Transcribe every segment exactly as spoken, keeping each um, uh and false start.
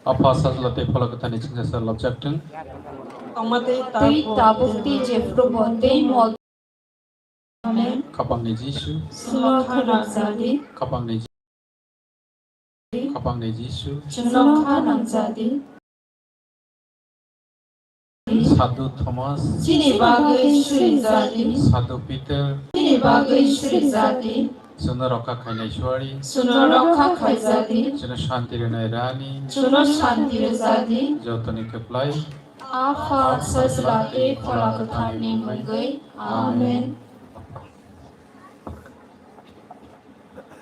Apha Sajla tei Phola Kwtharni chingsa labjak thung. Tongma tei Tei tabuk tei jephru bo tei mol. Amen. Khapangni Jisu. Chwngno kha nangjadi. Khapangni Ji-, Khapangni Jisu. Chwngno kha nangjadi. Sadhu Thomas. Chini bagwi swijadi. Sadhu Peter. Chini bagwi swijadi. Chwngno rokha khainai suari. Chwngno rokha khaijadi. Chwngno shanti rwnai rani. Chwngno shanti rwjadi. Jotoni kwplai. Apha, Sajla tei Phola Kwtharni mungwi. Amen.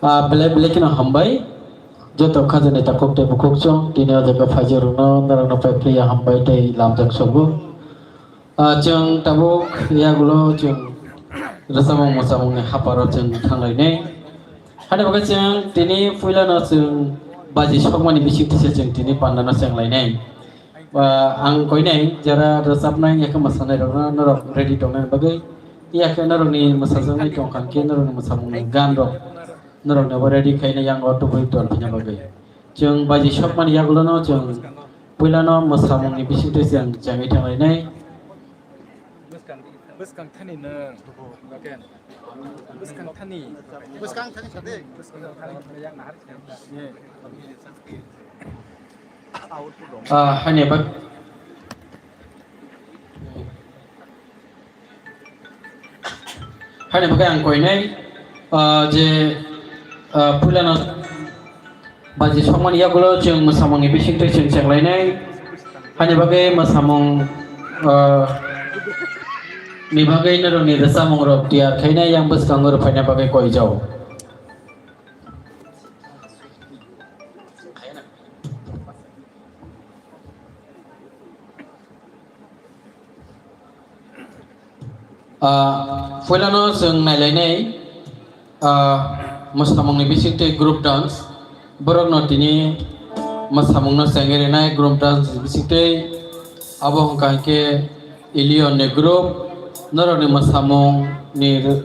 Ah, belai belai kheno hambai. Joto khajani takhuk tei bukhuk chwng tini o jaga phaijak rokno norokno paipli ya hambai tei lamjak sobo. Ah, chwng tabuk yagulo chwng rwchapmung mwchapmungni haparo chwng thanglainai. Hani bagwi chwng tini puilano chwng baji sokmani bisingtwi se chwng tini pandano chenglainai. Ba ang koinai jara rwchapnai yakhe mwsanairokno norok ready tongnani bagwi, yakhe norokni mwsajaknai tongkha khe norokni mwsamungni ganrok norokno bo ready khaina yango tubui tongphina bagwi. Chwng baji sokmani yagulono chwng puilano mwsamungni bisingtwi chwng chengwi thanglainai. Bwskang thani nwng. Bwskang thani. Bwskang thani sade. Bwskang thani yang nahar. Ah, hani bak-, hani bagwi ang koinai, ah, je, ah, puilano baji sokmani yagulo chwng mwsamungni bisingtwi chwng chenglainai. Hani bagwi mwsamung, ah, ni bagwi norokni rwchapmungrok tiyar khainai yang bwskango rwphaina bagwi koijao. Ah, puilano chwng nailainai, ah, mwsamungni bisingtwi group dance. Borokno tini mwsamungno chengwi rwnai group dance bisingtwi. Abo hwnkha hinkhe Ilion ni group, norokni mwsamungni rw-,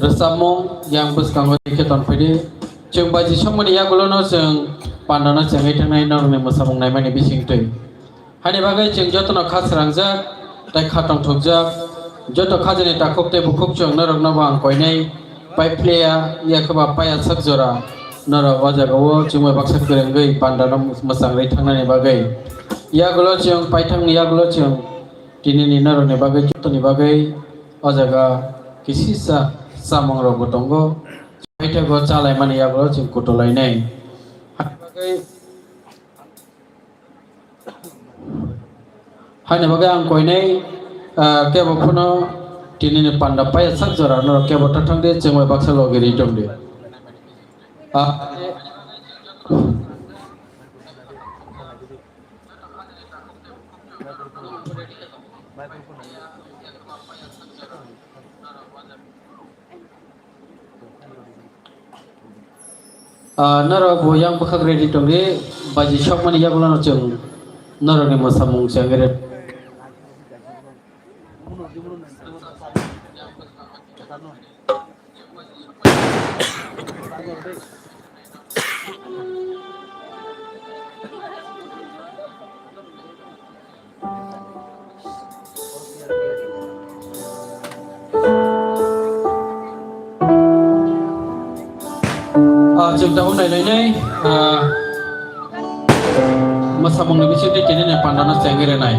rwchapmung yang bwskango rikhe tonphidi. Chwng baji sokmani yagulono chwng pandano chengwi thangnai norokni mwsamung naimani bisingtwi. Hani bagwi chwng jotono kha srangjak tei kha tongthokjak. Joto khajani takhuk tei bukhuk chwng norokno bo ang koinai paiphlaiya, yakhe ba paiya sak jora norok o jagao chwngbai baksa kwrwngwi pandano mwchangwi thangnani bagwi. Yagulo chwng paithakni yagulo chwng tinini norokni bagwi jotoni bagwi o jaga kisisa chamungrokbo tongo. Paithakgo chalaimani yagulo chwng kutulainai. Hani bagwi Haini bagwi ang koinai, ah, kebo phano tinini panda paiya sak jora norok kebo tathang de chwngbai baksa logi ri tong di. Ah, Ah, norok bo yang bwkhak ready tongdi, baji sokmani yagulono chwng norokni mwsamung chengre. Ah, chwng tabuk nailainai, ah, mwsamungni bisingtwi tini ni pandano chengwi rwnai.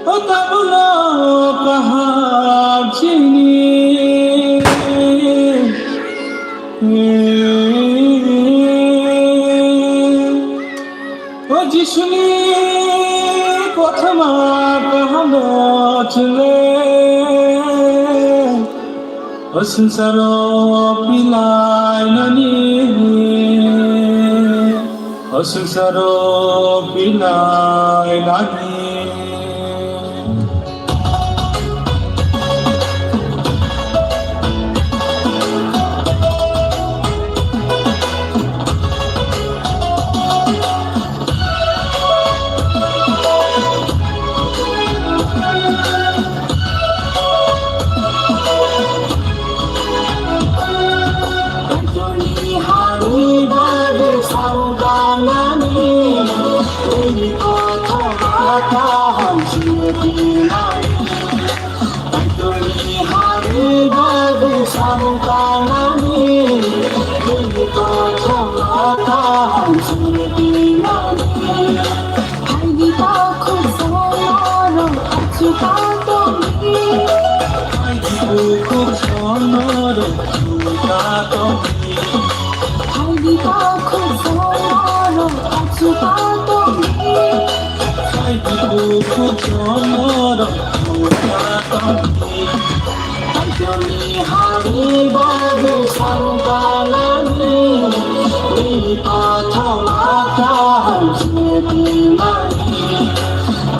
O tablo kaham chini. O Jisuni kothoma kaham chile. O swngcharo pilai nani, o swngcharo pilai nani. Hari babu sangkalani, ini pathama kaham setimani.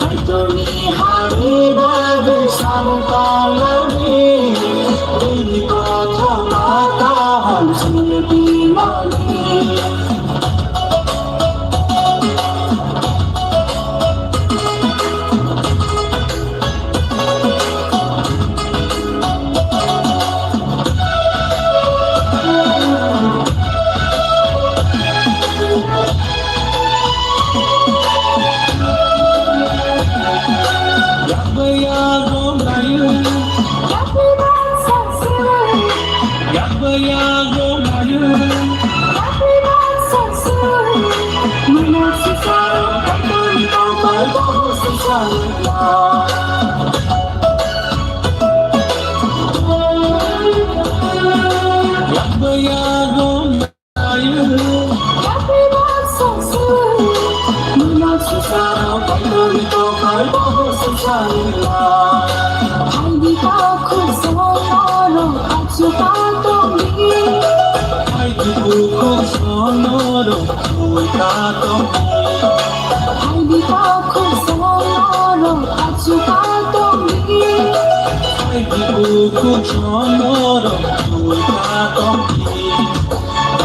Aitoni hari babu sangkalani, ini pathama kaham setimani.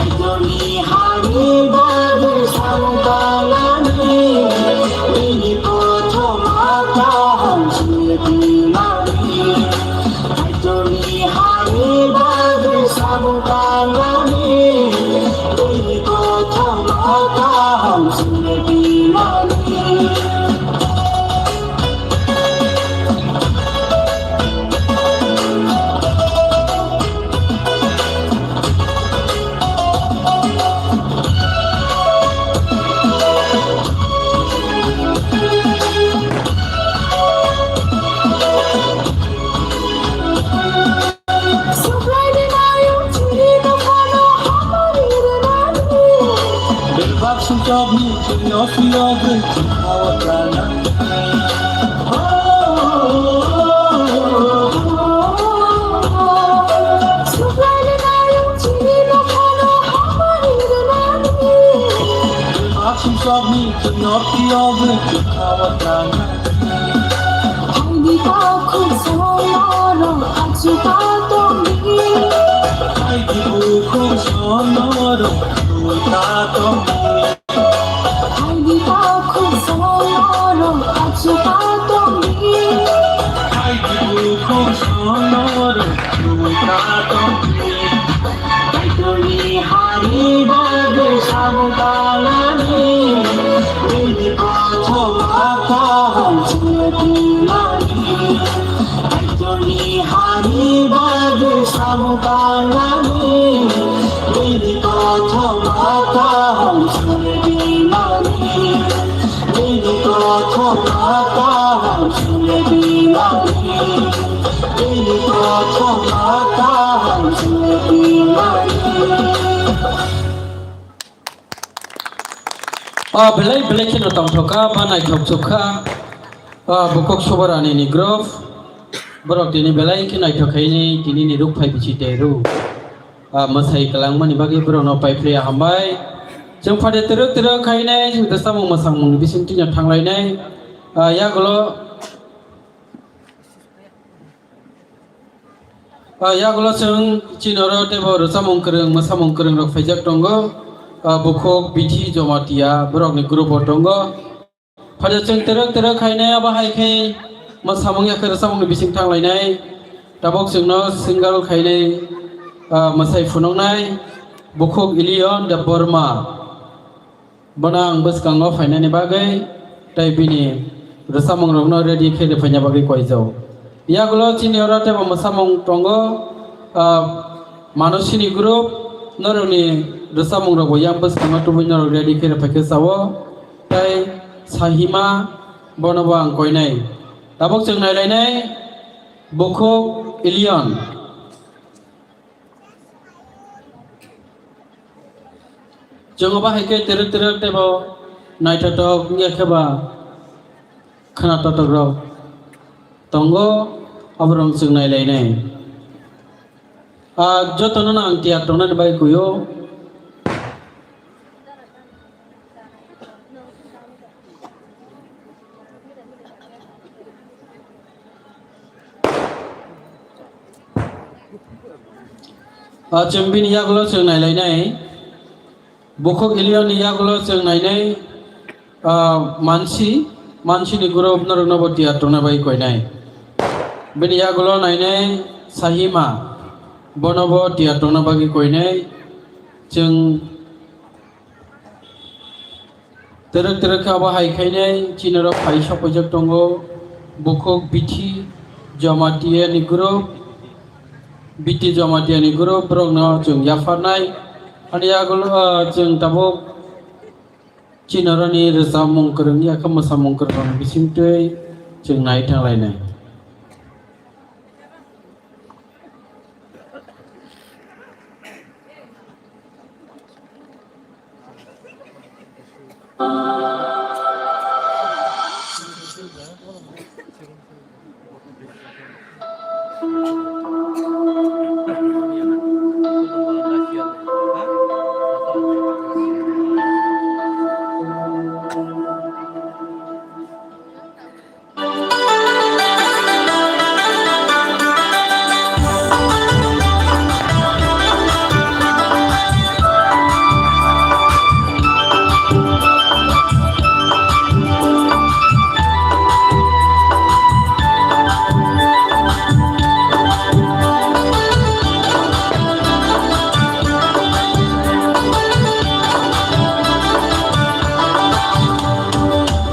Aitoni hari babu sangkalani, ini pathama kaham setimani. Aitoni hari babu sangkalani, ini pathama kaham setimani. O belai belai kheno tongthok kha, ba naithok chuk kha. O bukhuk Subarani ni group. Borok tini belai khe naithok khaini tini ni ruk phai bisi tei ruk. Ah, mwsai kwlangmani bagwi borokno paiphlaiya hambai. Chwng phade twrwk twrwk khainai, chwng tei samung mwsamungni bisingtwino thanglainai. Ah, yagulo, ah, yagulo chwng chini oro teibo rwchapmung kwrwng, mwsamung kwrwng rok phaijak tongo. Ah, bukhuk Bithi Jamatia borokni group o tongo. Phai chwng twrwk twrwk khainai, abo hai khe mwsamung ya khe rwchapmungni bising thanglainai. Tabuk chwngno single khainai, ah, mwsai phunuknai bukhuk Ilion Debbarma. Bono ang bwskango phainani bagwi tei bini rwchapmungrokno ready khe rwphaina bagwi koijao. Yagulo chini oro teibo mwsamung tongo, ah, Manusini group, norokni rwchapmungrokbo yang bwskango tubui norok ready khe rwphai khe chao. Tei Sahima, bonobo ang koinai. Tabuk chwng nailainai bukhuk Ilion. Chwng obo hai khe twrwk twrwk teibo naithothok wngya khe ba khwnathothok rok tongo, aborok chwng nailainai. Ah, jotono no ang tiyar tongnani bagwi kuio. Ah, chwng bini yagulo chwng nailainai. Bukhuk Ilion ni yagulo chwng nainai, ah, Mansi, Mansi ni group norok nobo tiyar tongna bagwi koinai. Bini yagulo nainai Sahima, bonobo tiyar tongna bagwi koinai. Chwng Twrwk twrwk khe abo hai khainai chini rok phai sok paijak tongo. Bukhuk Bithi Jamatia ni group, Bithi Jamatia ni group borokno chwng yapharnai. Ani yagulo, ah, chwng tabuk chini oroni rwchapmung kwrwng ya khe mwsamung kwrwng bisingtwi chwng nai thanglainai.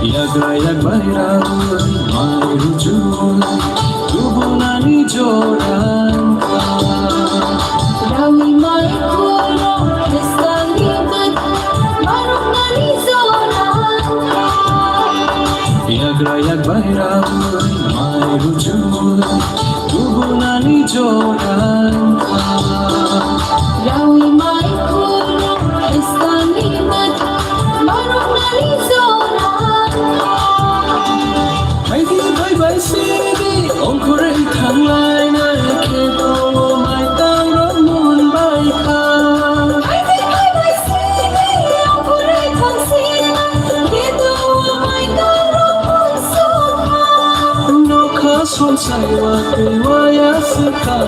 Yagra yak baira mai ruju, tubunani jora wngkha. Rawi mai khoro Khristanni bwthar, maruknani jora wngkha. Yagra yak baira mai ruju, tubunani jora wngkha. Rawi mai khoro Khristanni bwthar, maruknani jora Sini ongkhorwi thanglainai khe tongo maitang rok mun bai kha. Nokha songsai wa twi wa ya swkha.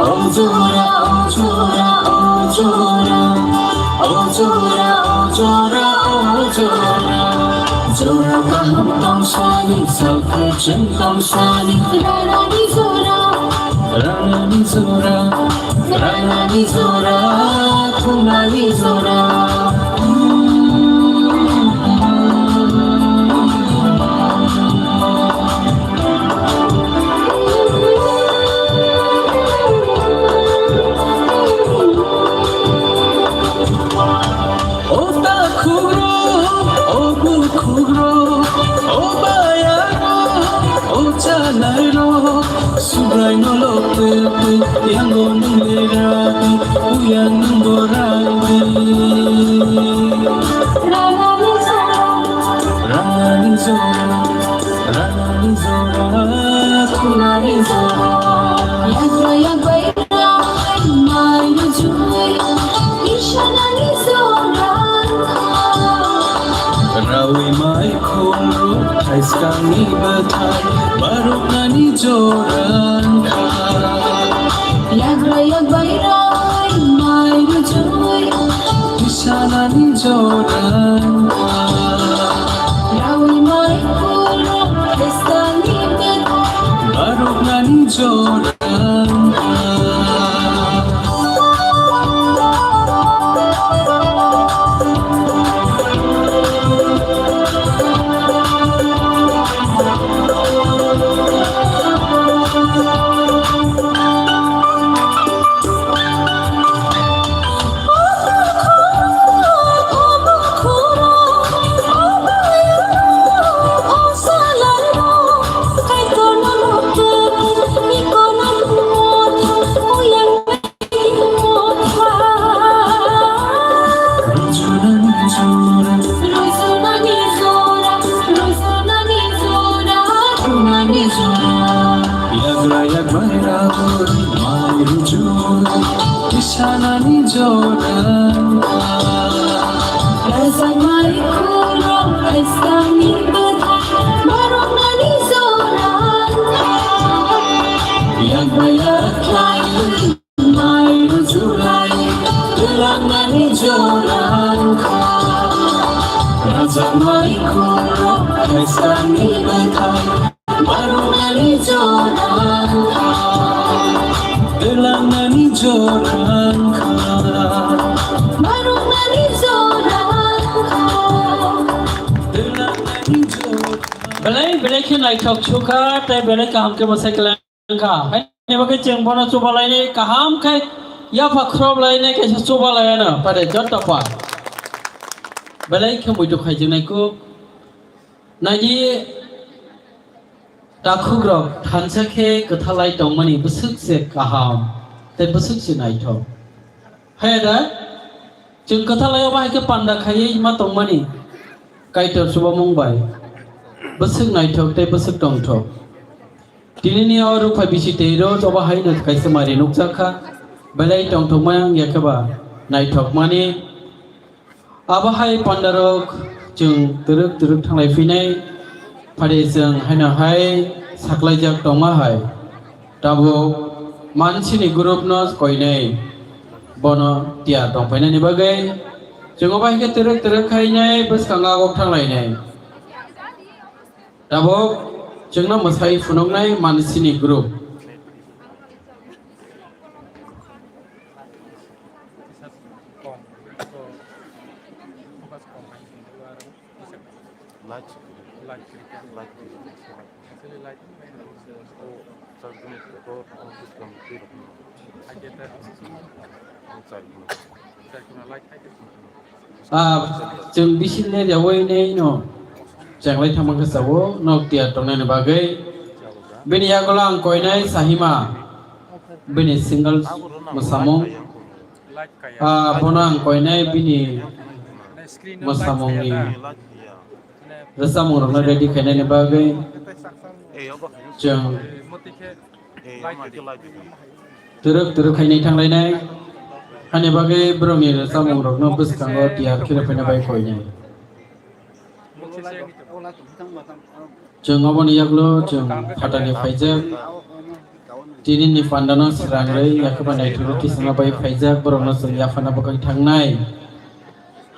O jora, o jora, o jora, o jora, o jora, o jora. Jora kaham tong sani, salkha chwng tong sani. Ranani jora, ranani jora, ranani jora, thumani jora. O takhukrok, o bukhukrok, o bayarok, o chalairok, Subraino lok twi twi, yango nwng le rak di, uyang nwng bo rak di. Rangani jora, rangani jora, thunani jora. Yakra yak bai rak, mai rujui, isanani jora. Rawi mai khumrok thaiskangni bwthai, baruknani jora wngkha. Yagra yak bai rai mai rujui, isanani jora wngkha. Rawi mai khumrok thaiskangni bwthai, baruknani jora wngkha. Rujunani jora, rujunani jora, rujunani jora, rujunani jora. Yagra yak bai rak, mai rujui, isanani jora. Rajak mai khulok, aisani bwthai, baroknani jora. Yak bai yak khlai. Mai rujulai, twlangmani jora wngkha. Rajak mai khulok, khaisani bwthai, baroknani jora wngkha. Twlangmani jora wngkha. Baroknani jora wngkha. Twlangmani jora. Belai, belai khe naithok sukha, tei belai kaham khe mwsai kwlai. Wngkha, haini bagwi chwng bono chubalainai kaham khe yapha khroplainai kaisa chubalaiano, pare joto pa. Belai khe muitu khaijwnai kuk. Naidi takhukrok thansa khe kwthalai tongmani bwswk se kaham tei bwswk se naithok. Haya da, chwng kwthalai obo hai khe panda khaiwi ma tongmani Kaitor chubamung bai bwswk naithok tei bwswk tongthok. Tinini o rukphai bisi tei rw choba hai no kaisa mari nukjak kha. Belai tongthokma wngya khe ba naithokmani. Abo hai pandarok chwng twrwk twrwk thanglai phinai. Phari chwng haino hai saklaijak tongma hai. Tabuk mansini group no koinai bono tiyar tongphainani bagwi chwng obo hai khe twrwk twrwk khainai bwskango agok thanglainai. Tabuk chwngno mwsai phunuknai mansini group. Light. Light. Ah, chwng bisi ler yawi nei no chenglai thangma khe chao, nok tiyar tongnani bagwi. Bini yagulo ang koinai Sahima, bini single mwsamung. Ah, bono ang koinai bini mwsamungni rwchapmungrokno ready khainani bagwi chwng twrwk twrwk khainai thanglainai. Hani bagwi borokni rwchapmungrokno bwskango tiyar khe rwphaina bai koinai. Chwng oboni yagulo chwng phatani phaijak. Tinini pandano srangrwi yakhuba naithokgwi tisana bai phaijak, borokno chwng yaphana bwkhak thangnai.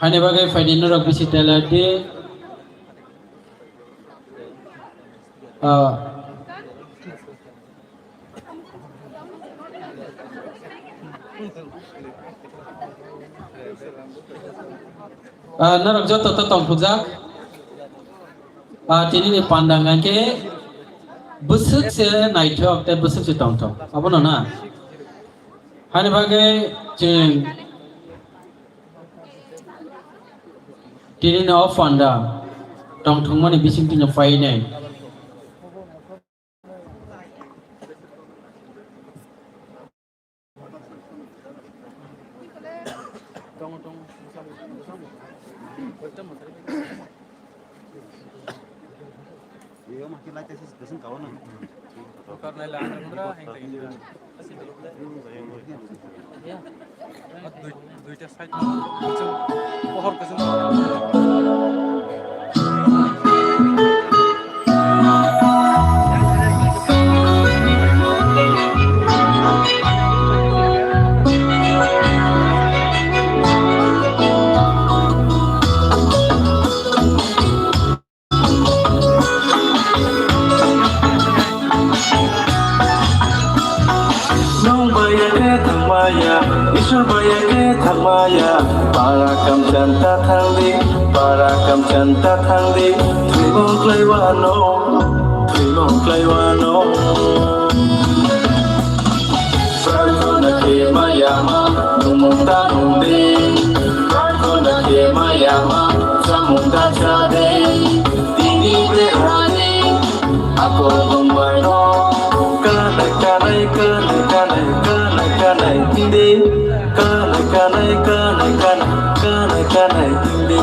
Hani bagwi phaidi norok bisi tela di. Ah, Ah, norok joto to tongthokjak. Ah, tinini panda hwnkhe bwswk se naithok tei bwswk se tongthok. Abono na? Hani bagwi chwng tinini o panda tongthokmani bisingtwino painai. Nwng baya khe thangmaya, Isor baya khe thangmaya, para kamchan ta thangdi, para kamchan ta thangdi, thwimo klaiwano, thwimo klaiwano. Prarthana khe maya ma, nwngmung ta nwngdi. Prarthana khe maya ma, chamung ta chadi. Tini berani, ako bumbaino. Kanai, kanai, kanai, kanai, kanai, kanai, hindi. Kanai, kanai, kanai, kanai, kanai, kanai, hindi.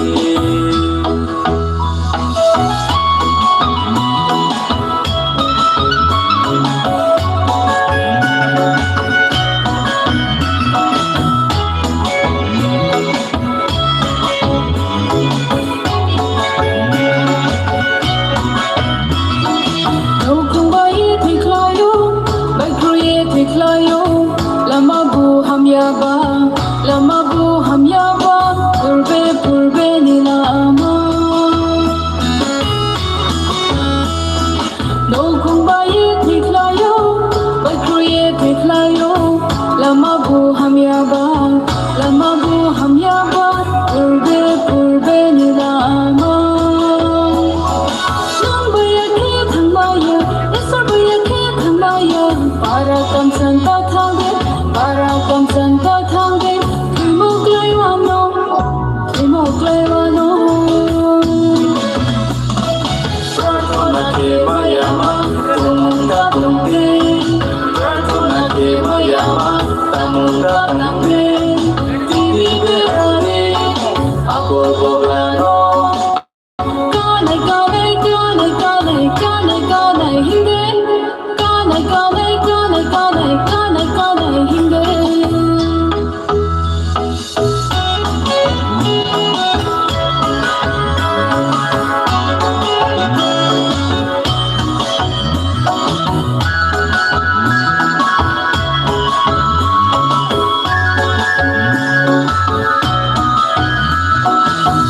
Nokong bai thwi khlaio, bai khruiye thwi khlaio, lama bu hamya ba, lama bu hamya ba, purbe purbe ni lama. Nokong bai thwi khlaio, bai khruiye thwi khlaio, lama bu hamya ba, lama bu hamya ba, purbe purbe ni lama. Nwng baya khe thangmaya, Isor baya khe thangmaya, para kamchan ta thangdi, para kamchan ta thangdi, thwimo klaiwano, thwimo klaiwano. Prarthana khe maya ma, tongmung ta tongdi. Prarthana khe maya ma, tamung ta tamdi. Tini berani, ako bogano. Kanai, kanai, kanai, kanai, kanai, kanai, hindi. Kanai, kanai, kanai, kanai, kanai, kanai, hindi.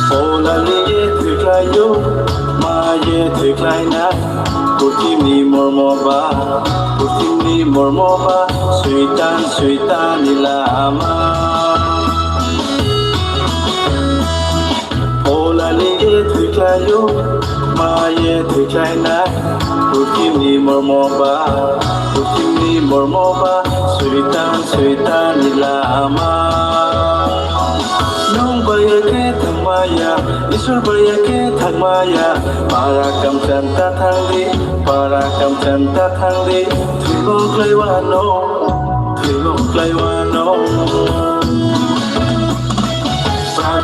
Polani ye thwiklaio, ma ye thwiklaina. Purthimni mormo ba, purthimni mormo ba, Soitan, Soitanni lama. Polani ye thwiklaio, ma ye thwiklaina. Purthimni mormo ba, purthimni mormo ba, Soitan, Soitanni lama. Nwng baya khe thangmaya, Isor baya khe thangmaya, para kamchan ta thangdi, para kamchan ta thangdi, thwimo klaiwano, thwimo klaiwano.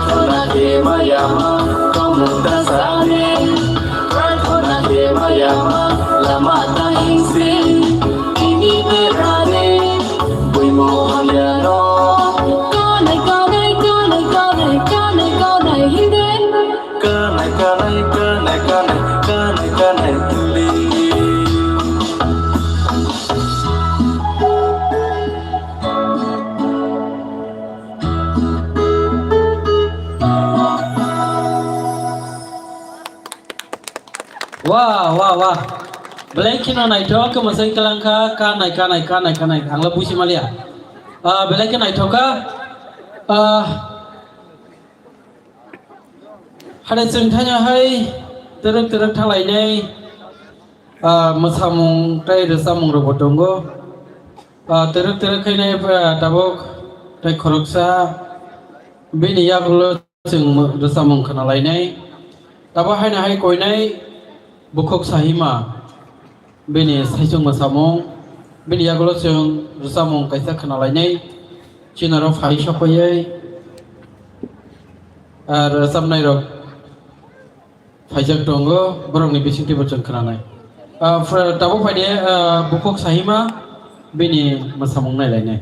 Prarthona khe maya ma, tongmung ta sani. Prarthona khe maya ma, lama ta hingsi. Ini berani, buimo hamya no. Kanai, kanai, kanai, kanai, kanai, kanai, hinde. Kanai, kanai, kanai, kanai, kanai, kanai, hinde. Wah, wah, wah. Belai kheno naithok, khe mwsai kwlangkha, kanai, kanai, kanai, kanai, angla busi maliya. Ah, belai khe naithok kha. Ah, hade chwng thanya hai, twrwk twrwk thanglainai. Ah, mwsamung tei rwchapmung rokbo tongo. Ah, twrwk twrwk khainai, ah, tabuk tei khoroksa bini yagulo chwng rwchapmung khwnalainai. Tabuk haino hai koinai bukhuk sahima bini saichung mwsamung. Bini yagulo chwng rwchapmung kaisa khwnalainai. Chini oro phai sokpaiwi, ah, rwchapnairok phaijak tongo, borokni bisingtwibo chwng khwnanai. Ah, fra-, tabuk phaidi, ah, bukhuk sahima bini mwsamung nailainai.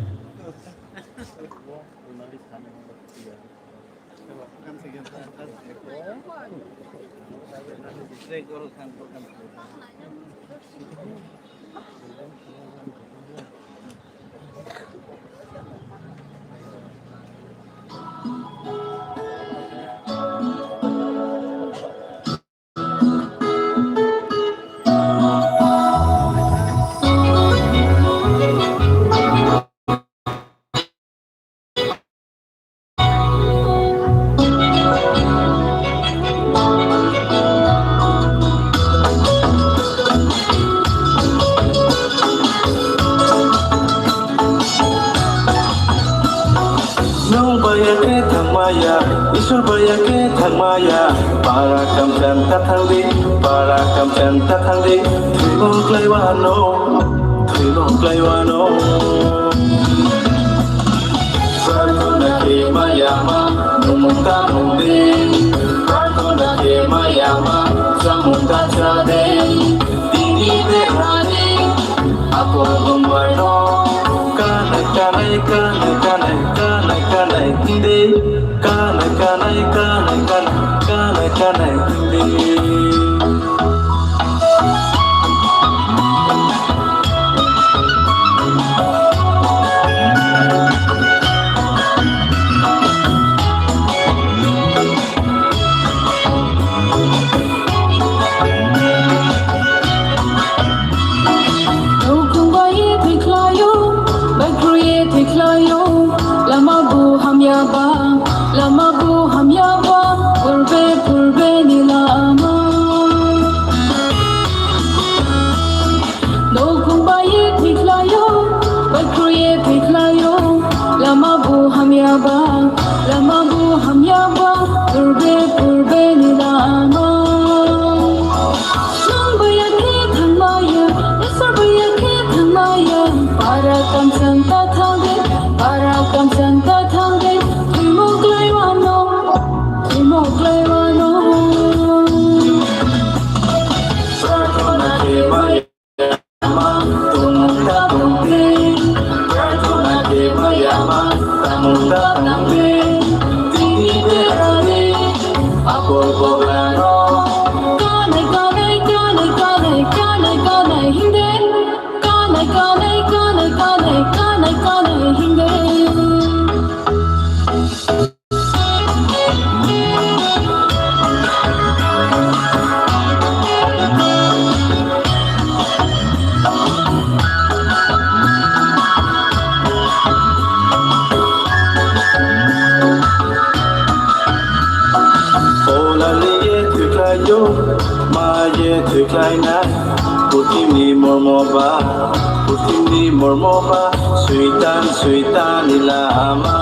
Nwng baya khe thangmaya, Isor baya khe thangmaya, para kamchan ta thangdi, para kamchan ta thangdi, thwimung klaiwano, thwimung klaiwano. Prarthona khe maya ma, nwngmung ta nwngdi, prarthona khe maya ma, chamung ta chadi, tini berani, apor bumbarno, kanai, kanai, kanai, kanai, kanai, kanai, hindi. Kanai, kanai, kanai, kanai, kanai, kanai, hindi. Nokung bai ye thwi khlaio, bai khru ye thwi khlaio, lama bo hamya ba, lama bo hamya ba, purbe purbe ni lama. Nokung bai ye thwi khlaio, bai khru ye thwi khlaio, lama bo hamya ba, lama bo hamya ba, purbe purbe ni lama. Nwng baya khe thangmaya, Isor baya khe thangmaya, para kamchan ta thangdi, para kamchan ta thangdi, thwimung klaiwano, thwimung klaiwano. Prarthona khe maya ma, tongmung ta tongdi, prarthona khe maya ma, tongmung ta tongdi, tini berani, apor boglano. Kanai, kanai, kanai, kanai, kanai, kanai, hindi. Kanai, kanai, kanai, kanai, kanai, kanai, hindi. Olaliye thwiklaio, maye thwiklainai, putimni mormo ba, putimni mormo ba, suitan, suitan ni lama.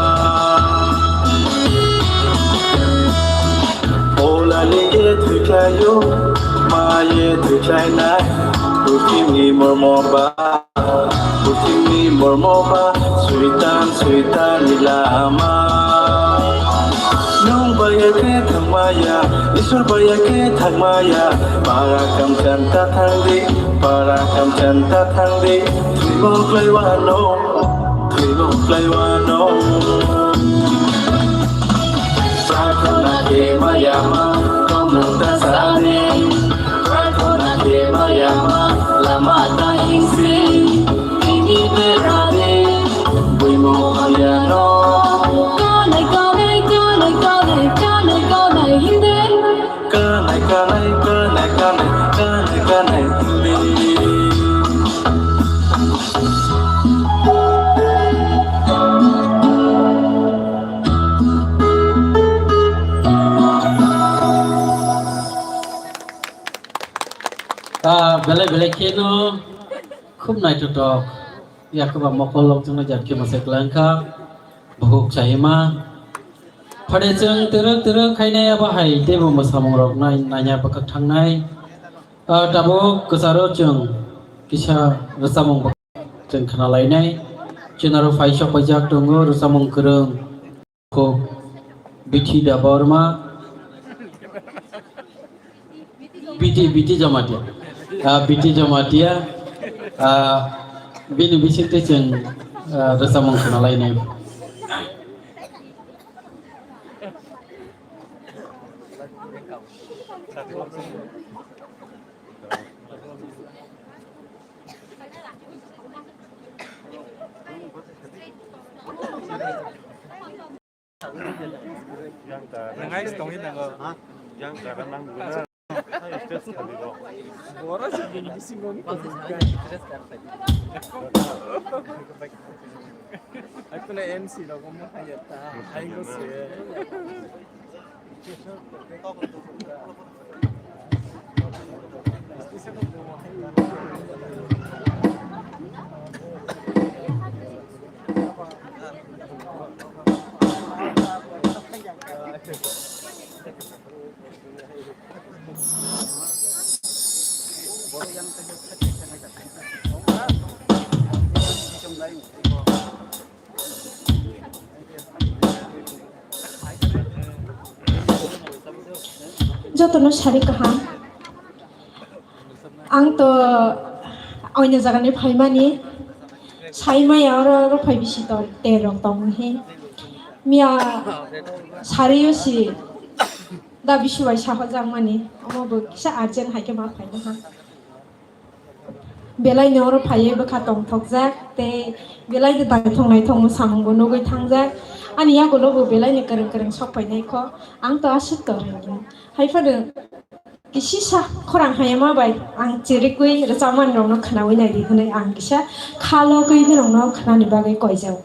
Olaliye thwiklaio, maye thwiklainai, putimni mormo ba, putimni mormo ba, suitan, suitan ni lama. Nwng Baya khe thangmaya, Isor baya khe thangmaya, para kamchan ta thangdi, para kamchan ta thangdi, thwibo khlaiwano, thwibo khlaiwano. Prarthana khe maya ma, tomung ta sani, prarthana khe maya ma, lama ta hingsi. Ini berani, buimo hayano. Kanai, kanai, kanai, kanai, kanai, kanai, hindi. Kanai, kanai, kanai, kanai, kanai, kanai, hindi. Ah, belai belai kheno. Khub naithothok, yakoba mokol lokjwngnai jat khe mwsai kwlai wngkha, bukhuk chahima. Phade chwng twrwk twrwk khainai abo hai teibo mwsamungrok nai-, naina bwkhak thangnai. Ah, tabuk kwcharo chwng kisa rwchapmung bwkhak chwng khwnalainai. Chwng aro phai sok paijak tongo rwchapmung kwrwng. Kho, Bithi Debbarma, Bithi, Bithi Jamatia. Ah, Bithi Jamatia. Ah, bini bisingtwi chwng, ah, rwchapmung khwnalainai. Yang cara, yang cara nang guna stress kali kok. Boro sih jadi bisi ngom. Aku na M C lo kamu hayat ta. Ayo sih. Jotono sari kaham. Ang to oino jagani phaimani. Sai maya oro, oro phai bisi to terrok tong he. Miya sari yo si da bisi bai saho jang mani. Omo bo kisa urgent hai khe ma phaina ha. Belai ni oro phaiwi bwkha tongthokjak tei belai ni naithok naithok mwsamung bo nugwi thangjak. Ani yagulo bo belai ni kwrwng kwrwng sok phainai kho. Ang to aswk to hai khe. Hai phano kisisa khorang hayama bai ang chirikwi rwchapmani rokno khwnawi naidi hwnwi ang kisa kha logwi norokno khwnani bagwi koijao.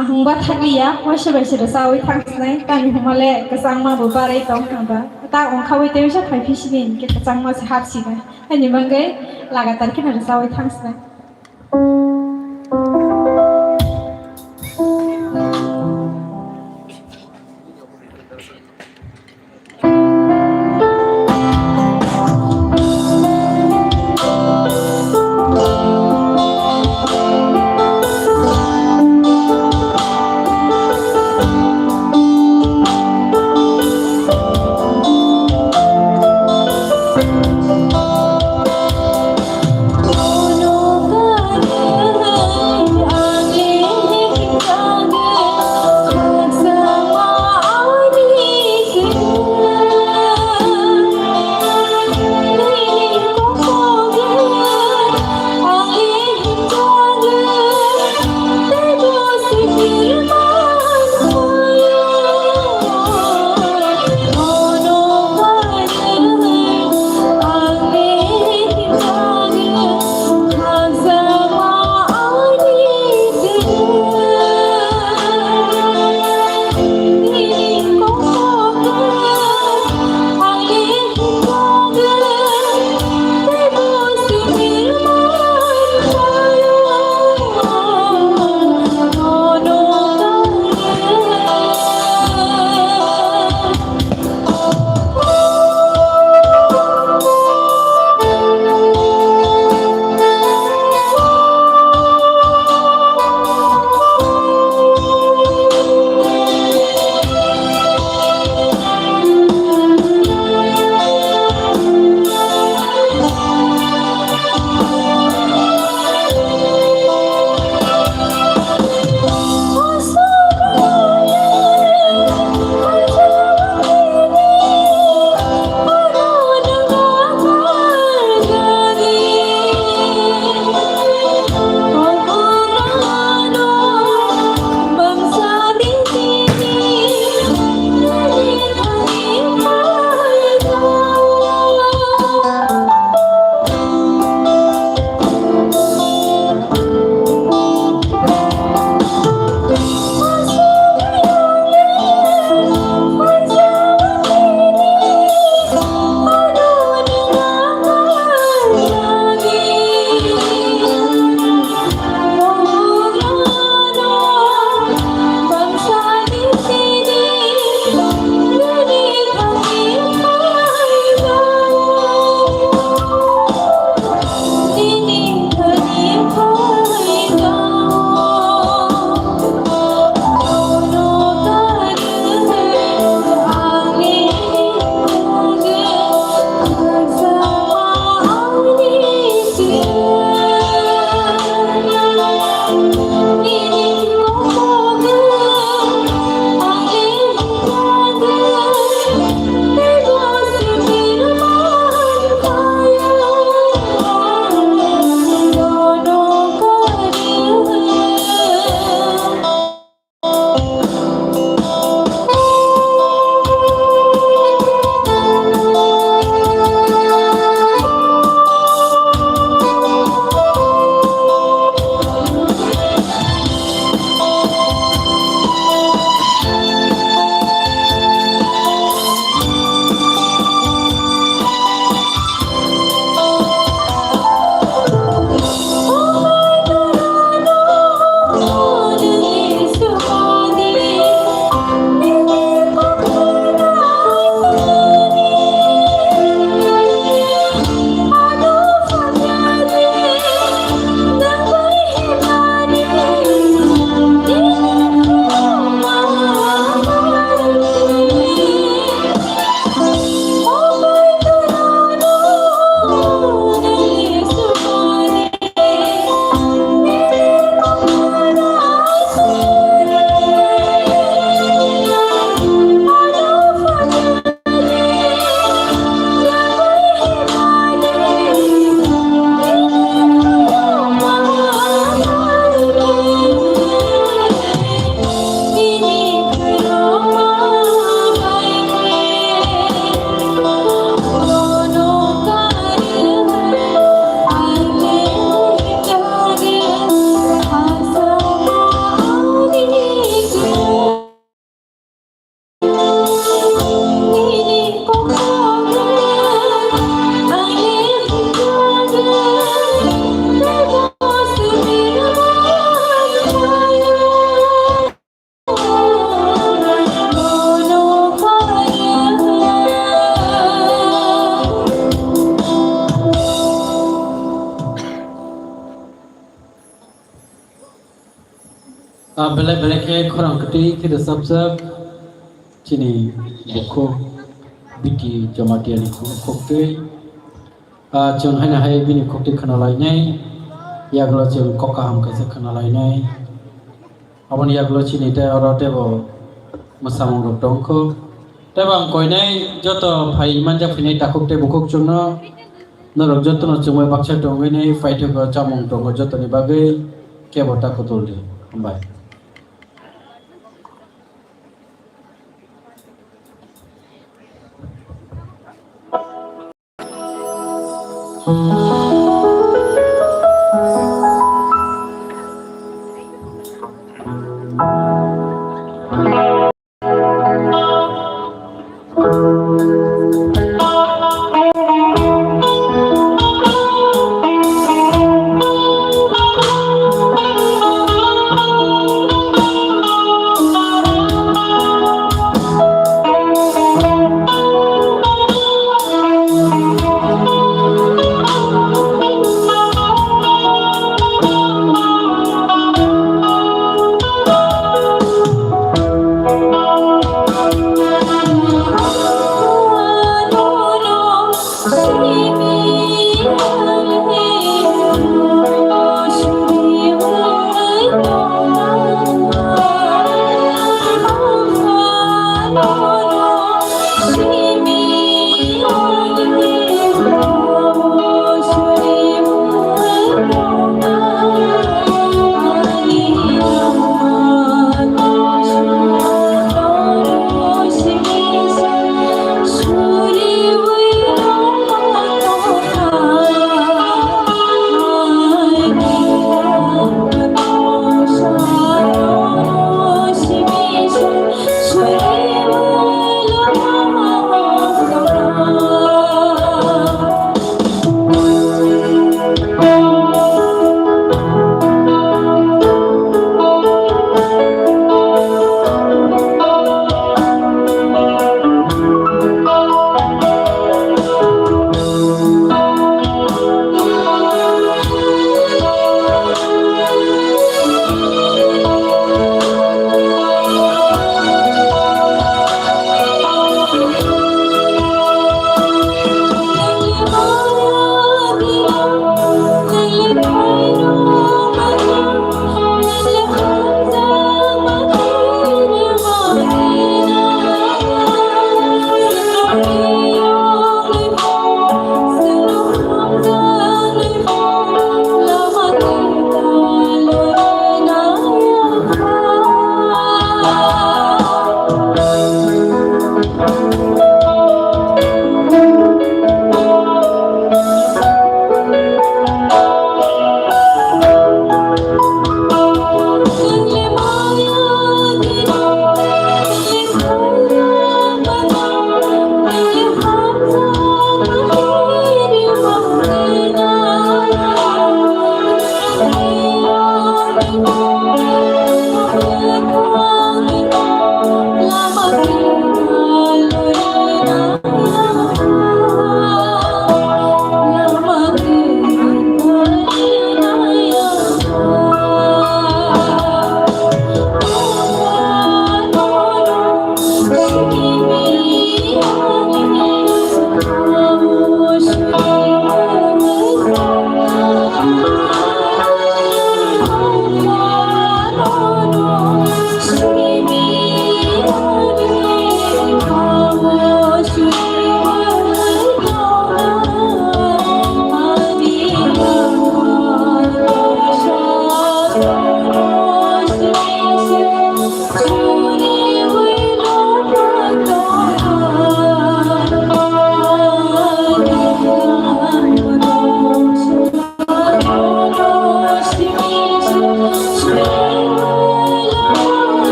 Ahung ba thakliya, waisa bai se rwchawi thangsinai, tani hwnmale kwchangma bo barwi tong hwnba. Ta ongkhawi tei waisa phai phi sini hinkhe kwchangma se hap sinai. Ani bagwi lagatar kheno rwchawi thangsinai. Ah, belai belai khe khorang kwtwi khe rwchapjak chini bukhuk B T Jamatia ni khu-, khuktwi. Ah, chwng haino hai bini khuktwi khwnalainai, yagulo chwng kok kaham kaisa khwnalainai. Aboni yagulo chini tei oro teibo mwsamung rok tongkho. Teibo ang koinai joto phai manjak phinai takhuk tei bukhuk chwngno, norok jotono chwngbai baksa tongwi nai paithago chamung tongo jotoni bagwi kebo ta kutul di. Hambai.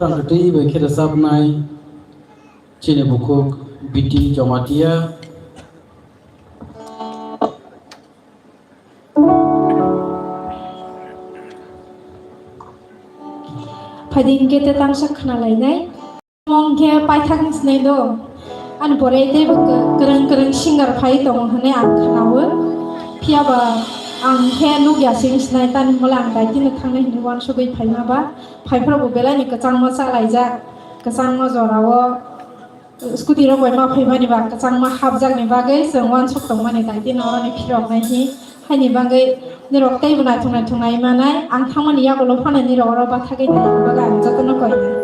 Rangkatwi bai khe rwchapnai chini bukhuk Biti Jamatia. Phaidi hwnkhe tei tangsa khna lainai. Mong khe paithak wng sinai do. Ani pore tei bo kwrwng kwrwng singer phai tongo hwnwi ang khnawo. Phiya ba ang khe nukya se wng sinai, tani hwnba le ang daitino thangnai hwnwi uansugwi phaima ba. Phaiphuru bo belai ni kwchangma chalaijak, kwchangma jorao. Scooty rok bai ma phaimani ba kwchangma hapjakni bagwi chwng uansuk tongmani daitino oroni phiroknai hi. Haini bagwi nirok teibo naithok naithok nai manai, ang thangmani yagulo phano nirok oro bathagwi naina bagwi ang jotono koinai.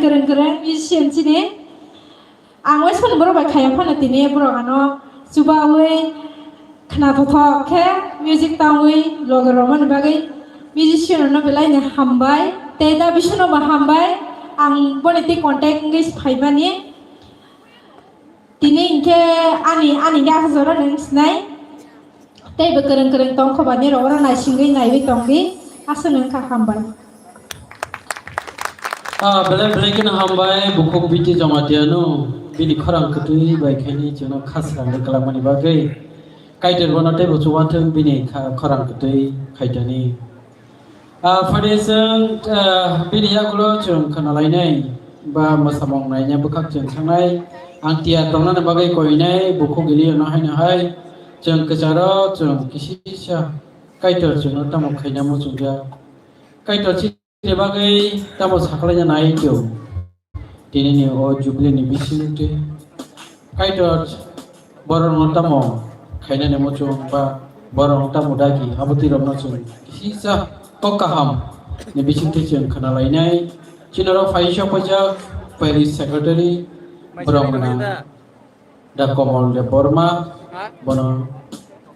kwrwng kwrwng musician chini. Ang waisa borok bai khaya phano tini borok ano chubawi khna thothok khe music tangwi loge romani bagwi musician no belai ni hambai tei da bisino bo hambai. Ang boni tei contact wngwi phaimani. Tini hinkhe ani, ani hinkhe asa jora nwng sinai. Tei bo kwrwng kwrwng tong kho ba, nirok oro naisingwi naiwi tong di. Aswk nwng kha, hambai. Ah, belai belai kheno hambai, bukhuk Biti Jamatia no bini khorang kwtwi bai khaini chwngno khasrang rwkhlakmani bagwi. Kaitor bono teibo chubathwng bini kha-, khorang kwtwi khaitani. Ah, phani chwng, ah, bini yagulo chwng khwnalainai ba mwsamung naina bwkhak chwng thangnai. Ang tiyar tongnani bagwi koinai bukhuk Eliano haino hai chwng kwcharo chwng kisisa Kaitor chwngno tamo khaina muchungjak. Kaitor chini bagwi tamo sakhlaina nai tong. Tinini o Jubilee ni bisingtwi Kaitor borokno tamo khainani muchung ba borokno tamo dagi abo twi rokno chwng kisa kok kaham ni bisingtwi chwng khwnalainai. Chini oro phaisa phaijak Parish Secretary borok gwnang da Komol Deb Borma, bono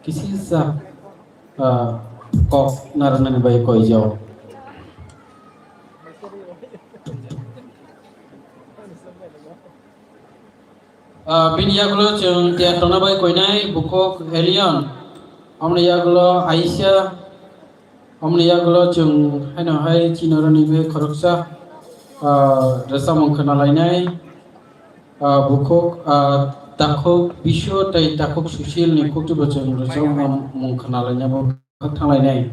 kisisa, ah, kok narwknani bai koijak. Ah, bini yagulo chwng tiyar tongna bai koinai bukhuk Elion, omoni yagulo Aisha, omoni yagulo chwng haino hai chini oroni bai khoroksa, ah, rwchapmung khwnalainai, ah, bukhuk, ah, takhuk Biswa tei takhuk Sushil ni khuktwi bo chwng rwchapmung khwnalaina bo thanglainai.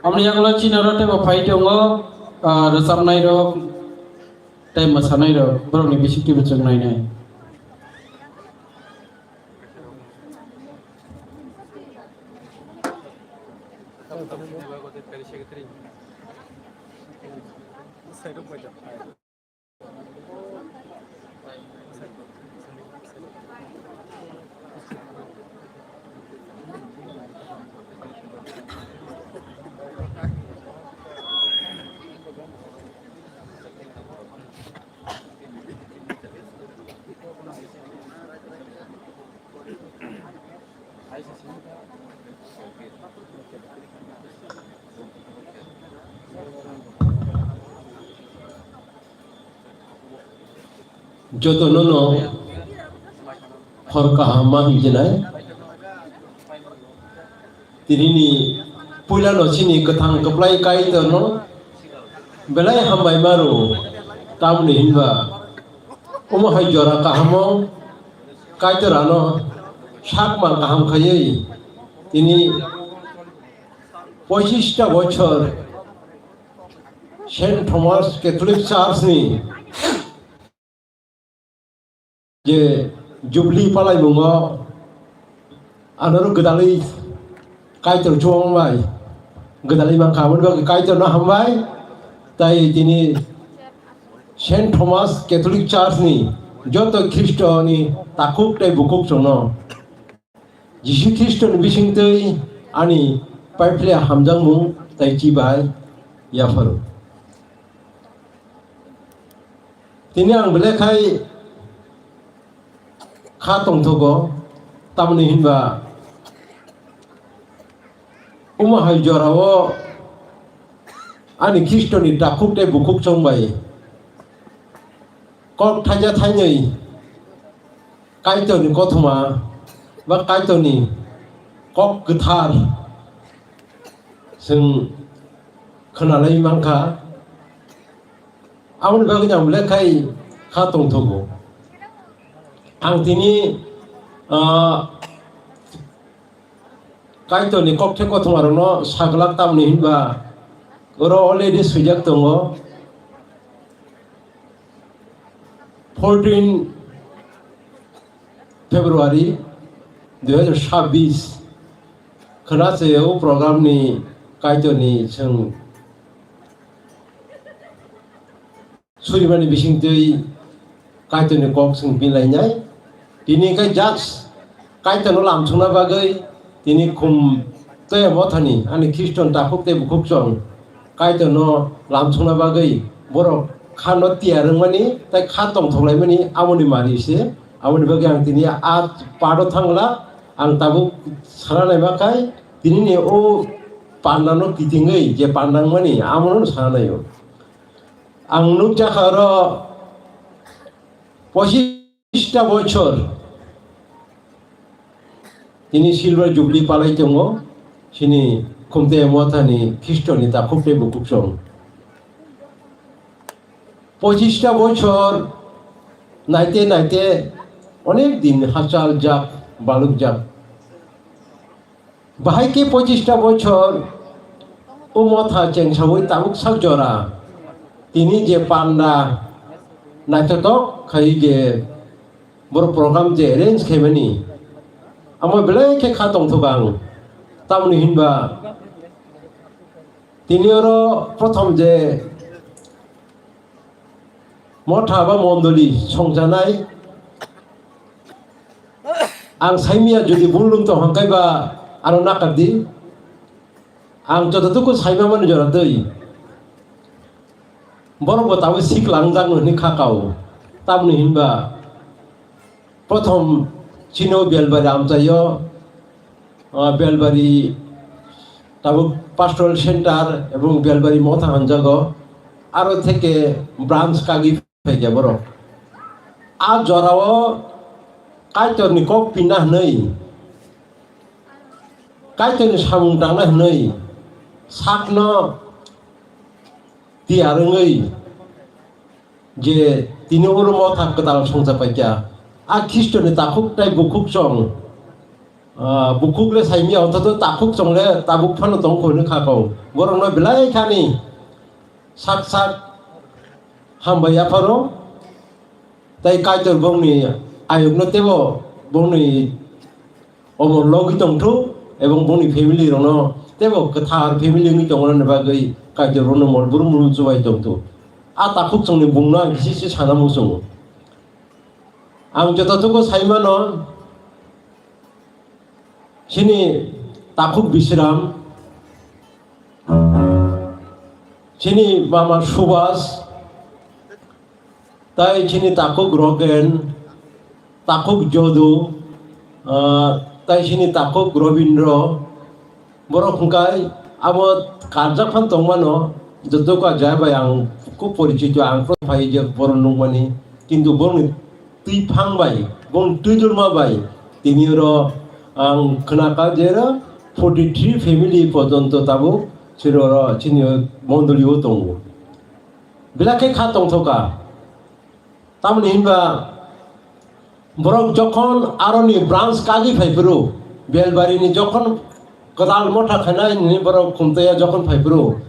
Omoni yagulo chini oro teibo phai tongo, ah, rwchapnai rok tei mwsanai rok, borokni bisingtwi bo chwng nainai. Jotono no hor kaham ma hinjinai. Tinini puila no chini kwthang kwplai Kaitor no belai hambai maro. Tamni hinba omo hai jora kahamo Kaitor ano sak mal kaham khaiwi tini pochista bochor Saint Thomas Catholic Church ni je Jubilee palaimungo anoro gwdalwi Kaitor chuwang bai gwdalwi mankha, aboni bagwi Kaitorno hambai. Tai tini Saint Thomas Catholic Church ni joto Khristoni takhuk tei bukhuk chwngno Jisu Khristoni bisingtwi ani paiphle hamjakmung tai chibai yapharo. Tini ang belai khai kha tongthogo, tamoni hinba omo hai jorao ani Khristoni takhuk tei bukhuk chwng bai kok thaija thainwi Kaitorni kothoma ba Kaitorni kok kwthar chwng khwnalai mankha. Aboni bagwi ang belai khai kha tongthogo. Ang tini, ah, Kaitorni kokthai kothoma rokno saglak, tamni hinba oro already swijak tongo. Fourteen February dui hazar chabbish khwna se o program ni Kaitorni chwng surimani bisingtwi Kaitorni kok chwng bilainai. Tini khe just Kaitorno lamsokna bagwi tini khum toya mothani ani Khriston takhuk tei bukhuk chwng Kaitorno lamsokna bagwi borok kha no tiyar wngmani, tei kha tongthok laimani, amoni mari se. Amoni bagwi ang tini a pado thangla, ang tabuk sana naima khai, tini ni o panda no kitingwi je panda wngmani, amono sana naio. Ang nukjakha oro pochista bochor tini silver jubilee palai tongo, chini Khumtei Mothani Khristoni takhuk tei bukhuk song. Pochista bochor naite naite onek din hachal jak, baluk jak. Bahai khe pochista bochor o motha chengsaui tabuk sak jora tini je panda naithotok khai je borok program je arrange khaimani, amo belai khe kha tongthok ang. Tamoni hinba tini oro prothom je motha ba mondoli songjanai, ang saimia jodi bulung tong hangkai ba ano nakar di, ang jototuku saima mani jora twi. Borok bo tabuk siklang jak hwnwi kha kao. Tamoni hinba prothom chino Belbari amchaio, ah, Belbari tabuk Pastoral Center ebong Belbari motha hanjago, aro theke branch kagwi phaikha borok. A jorao Kaitorni kok pinna hwnwi, Kaitorni samung tangna hwnwi sakno tiyar wngwi je tini oro motha kwtal songcha paikha. A Khristoni takhuk tei bukhuk chong, ah, bukhuk le saimia, othoto takhuk chong le tabuk phano tongkha hwnwi kha kau. Borokno belai khani sak sak hambai yapharo, tei Kaitor bongni ayukno teibo bongni omo logi tongthu, ebong bongni family rokno teibo kwthar family wngwi tongmani bagwi Kaitor bongno mol brum brum chubai tongthu. A takhuk chongni bungno ang kisi si sana muchungo. Ang jototuku saimano, chini takhuk Bisram, chini mama Subas, tai chini takhuk Rogen, takhuk Jodu, ah, tai chini takhuk Robindro, borok hwnkhe abo karjak phan tongmano, joto ka jaya bai ang kub porichito, ang phai je borok nukmani, kintu borokni twi phang bai, bong twi dulma bai, tini oro ang khwnakha je oro forty three family porjonto tabuk chini oro chini mondoli o tongo. Belai khe kha tongthoka. Tamoni hinba borok jokhon aroni branch kagwi phaiphuru, Belbarini jokhon kwtal motha khainai nini borok Khumtaiya jokhon phaiphuru,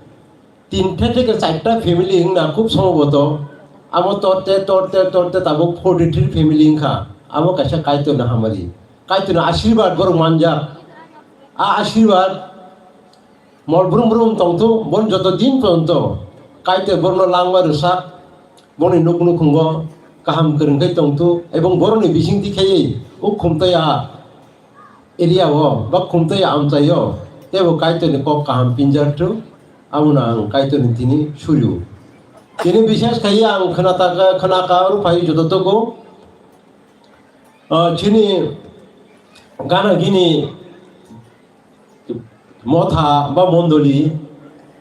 tinta theke charta family wngna khub somboboto. Amo torte, torte, torte tabuk forty three family wngkha. Amo kaisa Kaitorni hamari. Kaitorni ashirbad borok manjak. A ashirbad mol brum brum tongthu, bon joto din porjonto Kaitor borokno langma rwsak, boni nuk nukhungo kaham kwrwng khe tongthu, ebong borokni bisingtwi khaiwi o Khumtaiya area o ba Khumtaiya amchaio teibo Kaitorni kok kaham pinjarthu, abono ang Kaitorni tini suryu. Tini bishes khaiwi ang khwnataka, khwnaka oro phai joto togo. Ah, chini gana gini motha ba mondoli,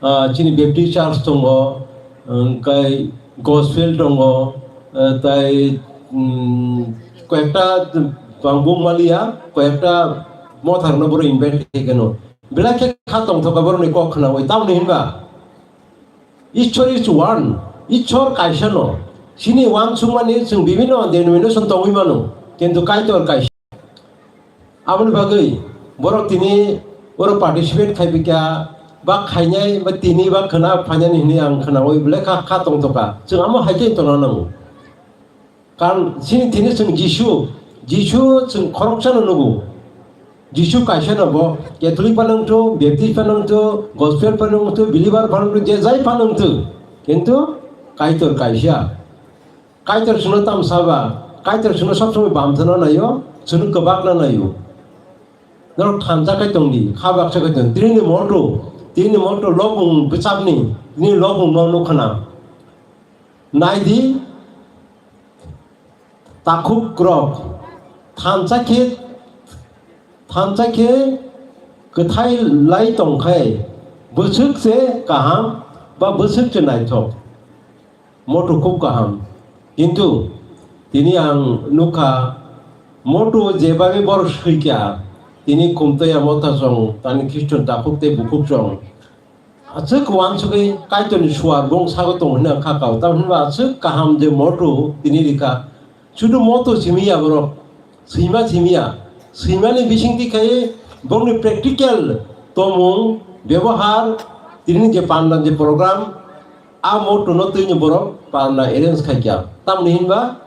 ah, chini Baptist Church tongo, hwnkhe Gospel tongo, ah, tai, mm, koyekta bang bung maliya, koyekta motha rokno borok invite khaikhe no. Belai khe kha tongthoka borokni kok khnaui, tamoni hinba Ishwar is one, Ishwar kaisa no. Chini uansukmani chwng bibhinno denomination tongwi mano, kintu Kaitor kaisa. Aboni bagwi borok tini oro participate khaipikha, ba khainai, ba tini ba khwna phainani hwnwi ang khnaui belai kha, kha tongthoka. Chwng amo hai khe tongna nango. Karon chini tini chwng Jisu, Jisu chwng khoroksano nugo. Jisu kaisano bo Catholic phano wngthu, Baptist phano wngthu, Gospel phano wngthu, Believer phano wngthu, je jai phano wngthu. Kintu Kaitor kaisa. Kaitor chwngno tamo saba, Kaitor chwngno sob somoi bam thwna naio, chwngno kwbakna naio. Norok thansa khe tongdi, kha baksa khe tongdi. Tinini motto, tinini motto lobung bwchapni, tini lobung no nukha na. Naidi, takhuk rok thansa khe, thansa khe kwthai lai tongkhai, bwswk se kaham ba bwswk se naithok. Motu khub kaham. Kintu tini ang nukha, motu jebagwi borok swikha, tini Khumtoya Motha song, tani Khristo takhuk tei bukhuk song. Aswk uansugwi Kaitorni suar bong sago tongo hwnwi ang kha kao. Tamo hwnba aswk kaham je motu tini rikha. Sudu motu simi ya borok. Swima simi ya. Swimani bisingtwi khai borokni practical tomung, bebohar, tini je panda je program, a motu no twini borok panda arrange khaikha. Tamni hinba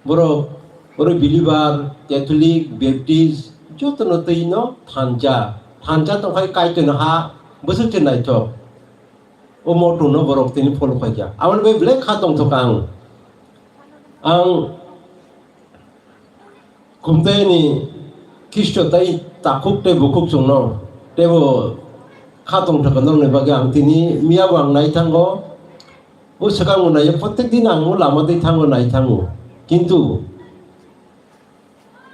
borok, borok believer, Catholic, Baptist, joto no twi no thansa. Thansa tongkhai Kaitorni ha bwswk se naithok. O motu no borok tini follow khaikha. Aboni bai belai kha tongthok ang. Ang Khumtoyani Khristo tei takhuk tei bukhuk chwngno teibo kha tongthok norokni bagwi ang tini miyabo ang nai thango. O swkang bo nai, prottek din ang o lama twi thango, nai thango. Kintu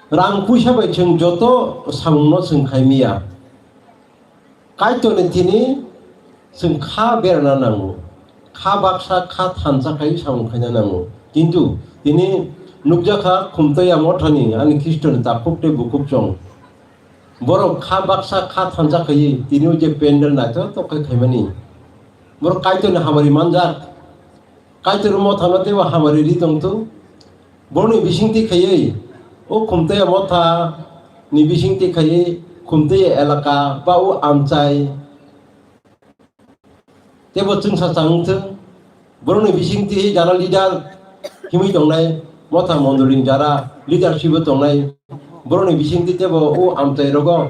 rang puisa bai chwng joto samungno chwng khai miya. Kaitorni tini chwng kha berana nango, kha baksa, kha thansa khai samung khaina nango. Kintu tini nukjakha Khumtoya Mothani ani Khristoni takhuk tei bukhuk chwng. Borok kha baksa, kha thansa khaiwi tini o je pendel naithotok khe khaimani. Borok Kaitorni hamari manjak. Kaitor Mothano teibo hamari ri tongthung. Borokni bisingtwi khaiwi, o Khumtoya Motha ni bisingtwi khaiwi, Khumtoya elaka ba o amchai teibo chwngsacha wngthung. Borokni bisingtwi jara leader himwi tongnai, Motha mondolini jara leadership o tongnai. Borokni bisingtwi teibo o amchai rogo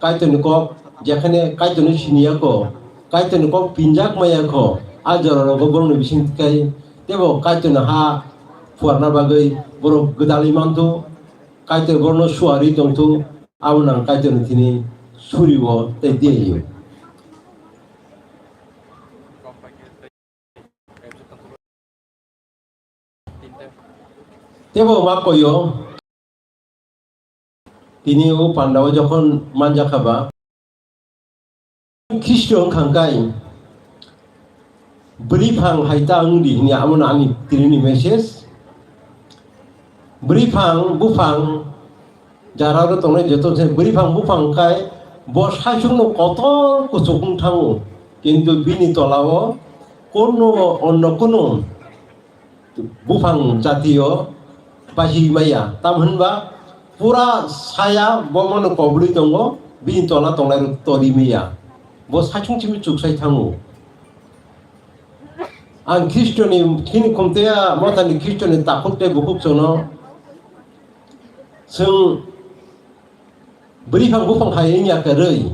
Kaitorni kok, jekhane Kaitorni siniya kho, Kaitorni kok pinjak maya kho, a jora rogo borokni bisingtwi kai teibo Kaitorni ha phuarna bagwi borok gwdalwi manthu, Kaitor borokno suarwi tongthu, abo nang Kaitorni thini surio tei diaio. Teibo ma koyo, tini o pandao jokhon manjakha ba, Khristo wngkha kai, bwrwi phang hai ta wng di hwnwi, amo no ani tini ni message. Bwrwi phang, buphang, jara oro tongnai joto se bwrwi phang buphang khai bo saichung no kotor kuchuk wng thango, kintu bini tola o kono onno kono buphang jati o bahi maya, tam hinba pura saya bo mano kobri tongo, bini tola tongnai rok tori maya, bo saichung chimi chuksai thango. Ang Khristoni, chini Khumtoya Mothani Khristoni takhuk tei bukhuk chwngno chwng bwrwi phang buphang hai wngya kwrwi,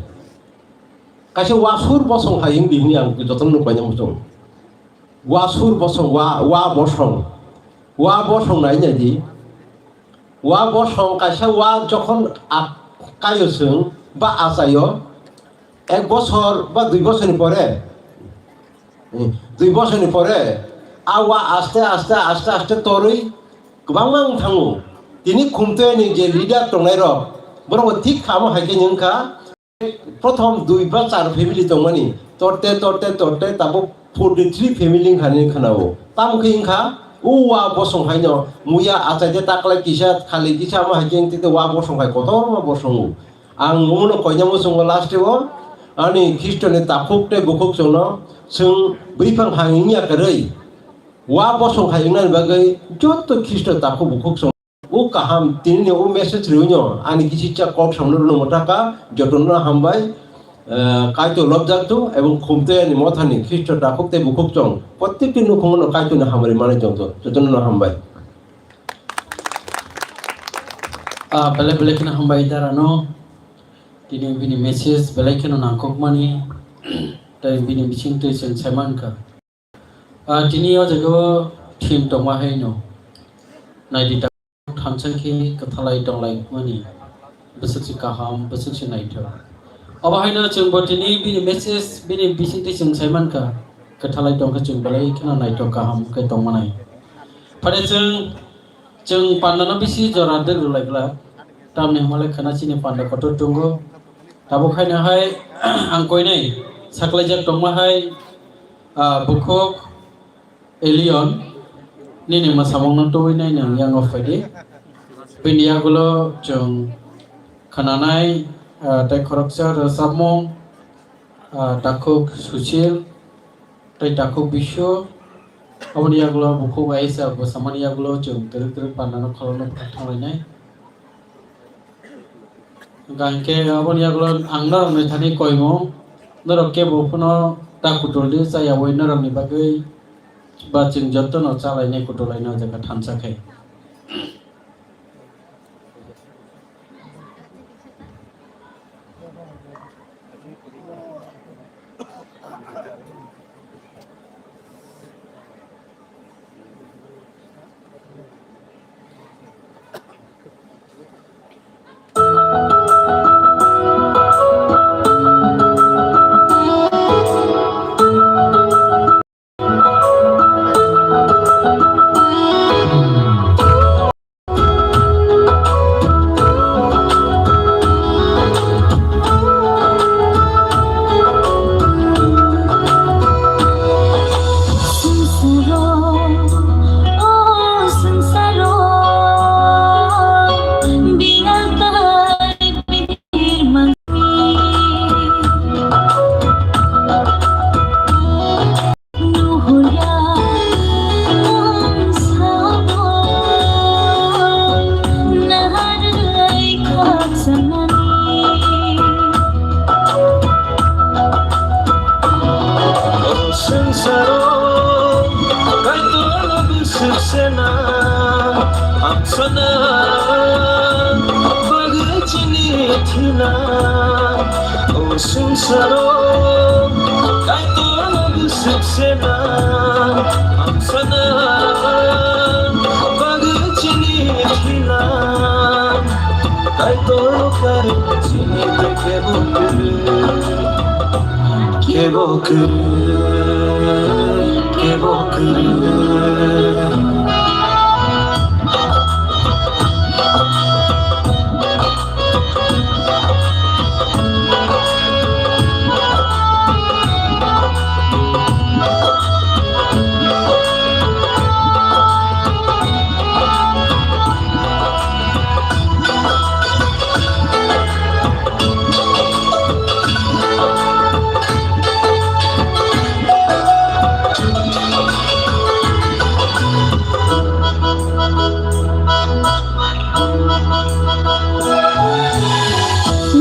kaisa wasur bosong hai wngdi hwnwi ang jotono nukbaina muchung. Wasur bosong, wa, wa bosong, wa bosong nai nai di. Wa bosong kaisa wa jokhon a-, kaio chwng ba achaio, ek bosor ba dui bosorni pore, hmm, dui bosorni pore a wa aste aste, aste aste torwi kwbangma wng thango. Tini Khumtoyani je leader tongnai rok, borok thik kha, omo hai khe wng kha, prothom dui ba char family tongmani, torte, torte, torte, tabuk forty three family wng kha hinwi khwnao. Tamo khe wng kha, o wa bosong haino muya achaide taklai kisa, khali kisa, omo hai khe wng tite wa bosong hai kotorma bosongo. Ang omono koina muchungo last o, ani Khristoni takhuk tei bukhuk chwngno chwng bwrwi phang hai wngya kwrwi, wa bosong hai wngnani bagwi joto Khristo takhuk bukhuk chwng o kaham, tinini o message rwino ani kisicha kok samno rwno mwthaka, jotono hambai, eh, Kaitor lobjaktu ebong Khumtoyani Mothani Khristo takhuk tei bukhuk chwng prottekti nukhungo no Kaitorni hamari manwi tongtho, jotono hambai. Ah, belai belai kheno hambai darano. Tini bini message belai kheno nangkukmani, tei bini bisingtwi chwng sai mankha. Ah, tini o jaga o theme tongma haino, naidi ta thansa khe kwthalai tonglaimani, bwswk se kaham, bwswk se naithok. Obo haino chwngbo tini bini message, bini bisingtwi chwng sai mankha. kwthalai tongkhe chwng belai kheno naithok kaham khe tongmanai. Phare chwng, chwng pandano bisi jora dwk rwlai glak, tamni hwnmale khwna chini panda kotor tongo. Tabuk haino hai ang koinai saklaijak tongma hai, ah, bukhuk Elion, nini mwsamungno tubinai nwng yango phaidi. Bini yagulo chwng khwnanai, ah, tei khoroksa rwchapmung, ah, takhuk Suchil, tei takhuk Bishu. Aboni yagulo bukhuk Aisa bwsamani yagulo chwng twrwk twrwk pandano kholopno phwrwk thanglainai. Hwnkha hinkhe aboni yagulo ang norokni thani koimung, norok kebo phano ta kutuldi chayaui norokni bagwi ba chwng jotono chalainai kutulaino o jaga thansa khe. Nuhurya nwng sabo naharwi khakchangmani. O swngcharo Kaitorno bwswk sena, hamsana bagwi chini thina. O swngcharo Kaitorno bwswk sena, hamsana bagwi chini thina. Kaitor kari chini tei kebo kwrwi, kebo kwrwi, kebo kwrwi.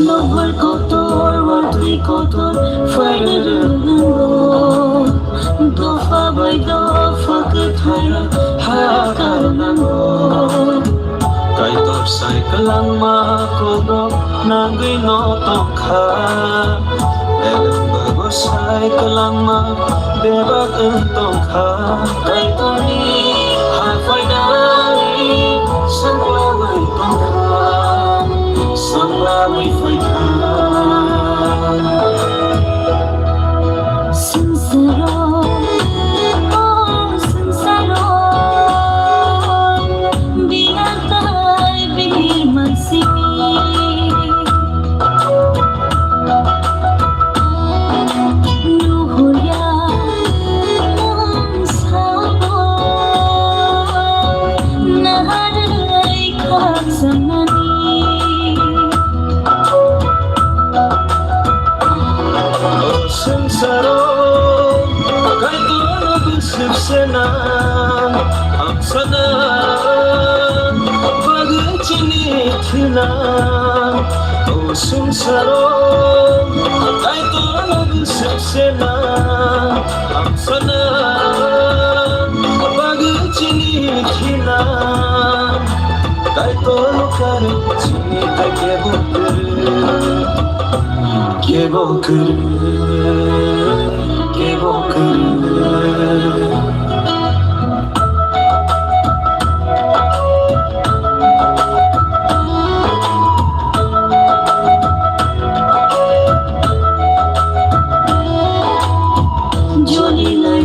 Nohor kotor, watwi kotor, phaina rwngo. Dopha bai dopha kwthai ha karnango. Kaitor sai kwlangma kokrok nangwi no tongkha. Beleng bago sai kwlangma bebak wng tongkha. Kaitorni ha phainai sanglawi tongkha, sanglawi phaikha. Swngcharo, o swngcharo, bihar tai bihir mansini. Nuhurya nwng sabo naharwi khakchangmani. O swngcharo Kaitorno bwswk sena, hamsana bagwi chini thina. O swngcharo Kaitorno bwswk sena, hamsana bagwi chini thina. Kaitor kari chini tei kebo kwrwi, kebo kwrwi, kebo kwrwi. Joli lai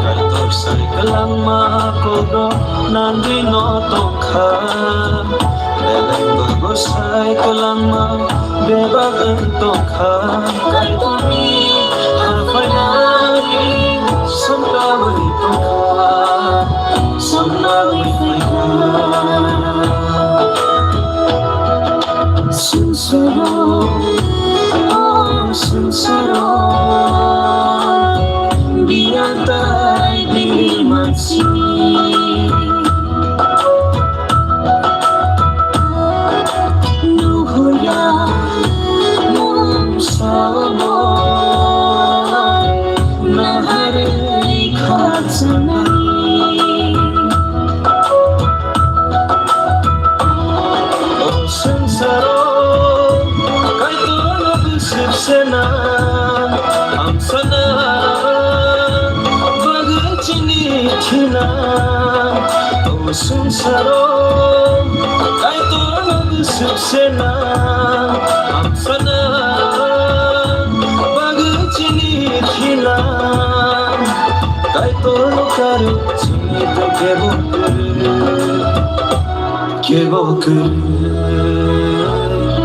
Kaitor sai kwlangma kokrok nangwi no tongkha. Beleng bagwi sai kwlangma bebak wng tongkha. Kaitorni haphainani songlawi tongkha. Songlawi tongkha. Sungsaro, o sungsaro, biyatai bini mansi. Nuhuya, mung sabo, naharwi khachanai. O sungsaro Kaitorno bwswk sena, hamsana bagwi chini thina. O sungsaro Kaitorno bwswk sena, hamsana bagwi chini thina. Kaitorno karwi chini to kebo kwrwi. Kebo kwrwi,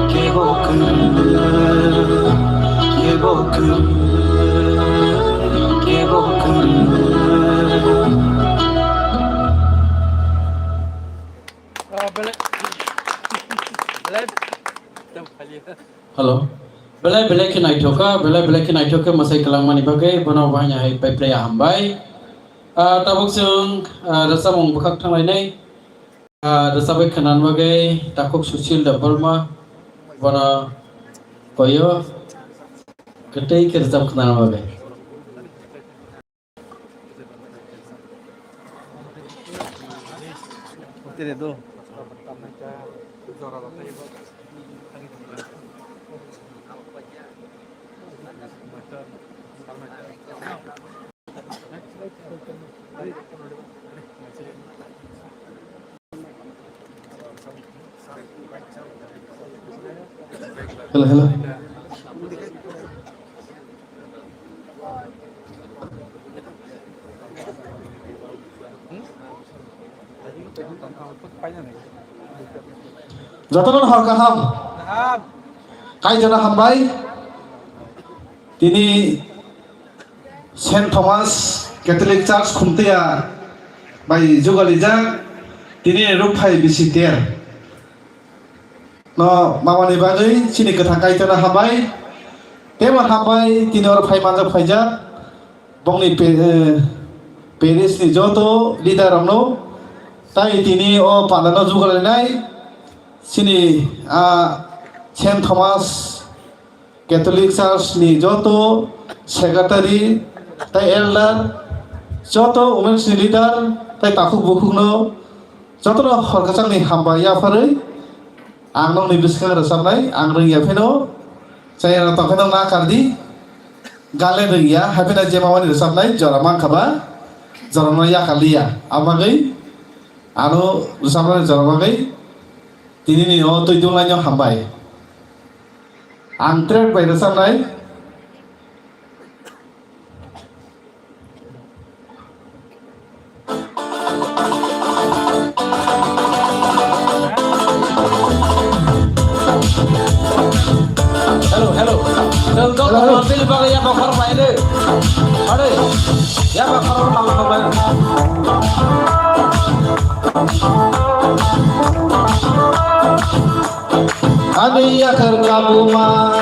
kebo kwrwi, kebo kwrwi, kebo kwrwi. Hello. Belai belai khe naithok kha, belai belai khe naithok khe mwsai kwlangmani bagwi bono bahai hai pai phlai hambai. Ah, tabuk chwng, ah, rwchapmung bwkhak thanglainai. Ah, rwchapwi khwnani bagwi takhuk Sushil Debbarma bono koyo kwtwi khe rwchap khwnani bagwi. Hello, hello. Jotono hor kaham. Kaham. Kaitorno hambai. Tini Saint Thomas Catholic Church Khumtia bai jugalijak tini rukphai bisi ter no mamani bagwi chini kwthang Kaitorno hambai. Tebo hambai tini oro phai manjak phaijak bongni pe-, eh, parish ni joto leader rokno tai tini o panda no jugalainai chini, ah, Saint Thomas Catholic Church ni joto secretary tei elder, joto women's ni leader tei takhuk bukhukno jotono hor kwchangni hambai yapharwi ang nokni bwskango rwchapnai, ang rwngya pheno chayana tongkhe nokno akardi, gale rwngya, hapheno je mamani rwchapnai jora mankha ba, jorano yakarliya, abagwi ano rwchapnani jora bagwi tinini o twi dunglaino hambai. Ang track bai rwchapnai. Hello, hello. Hello, hello. Hello. Are, ya bakar mang mang. Ani yakar kabuma,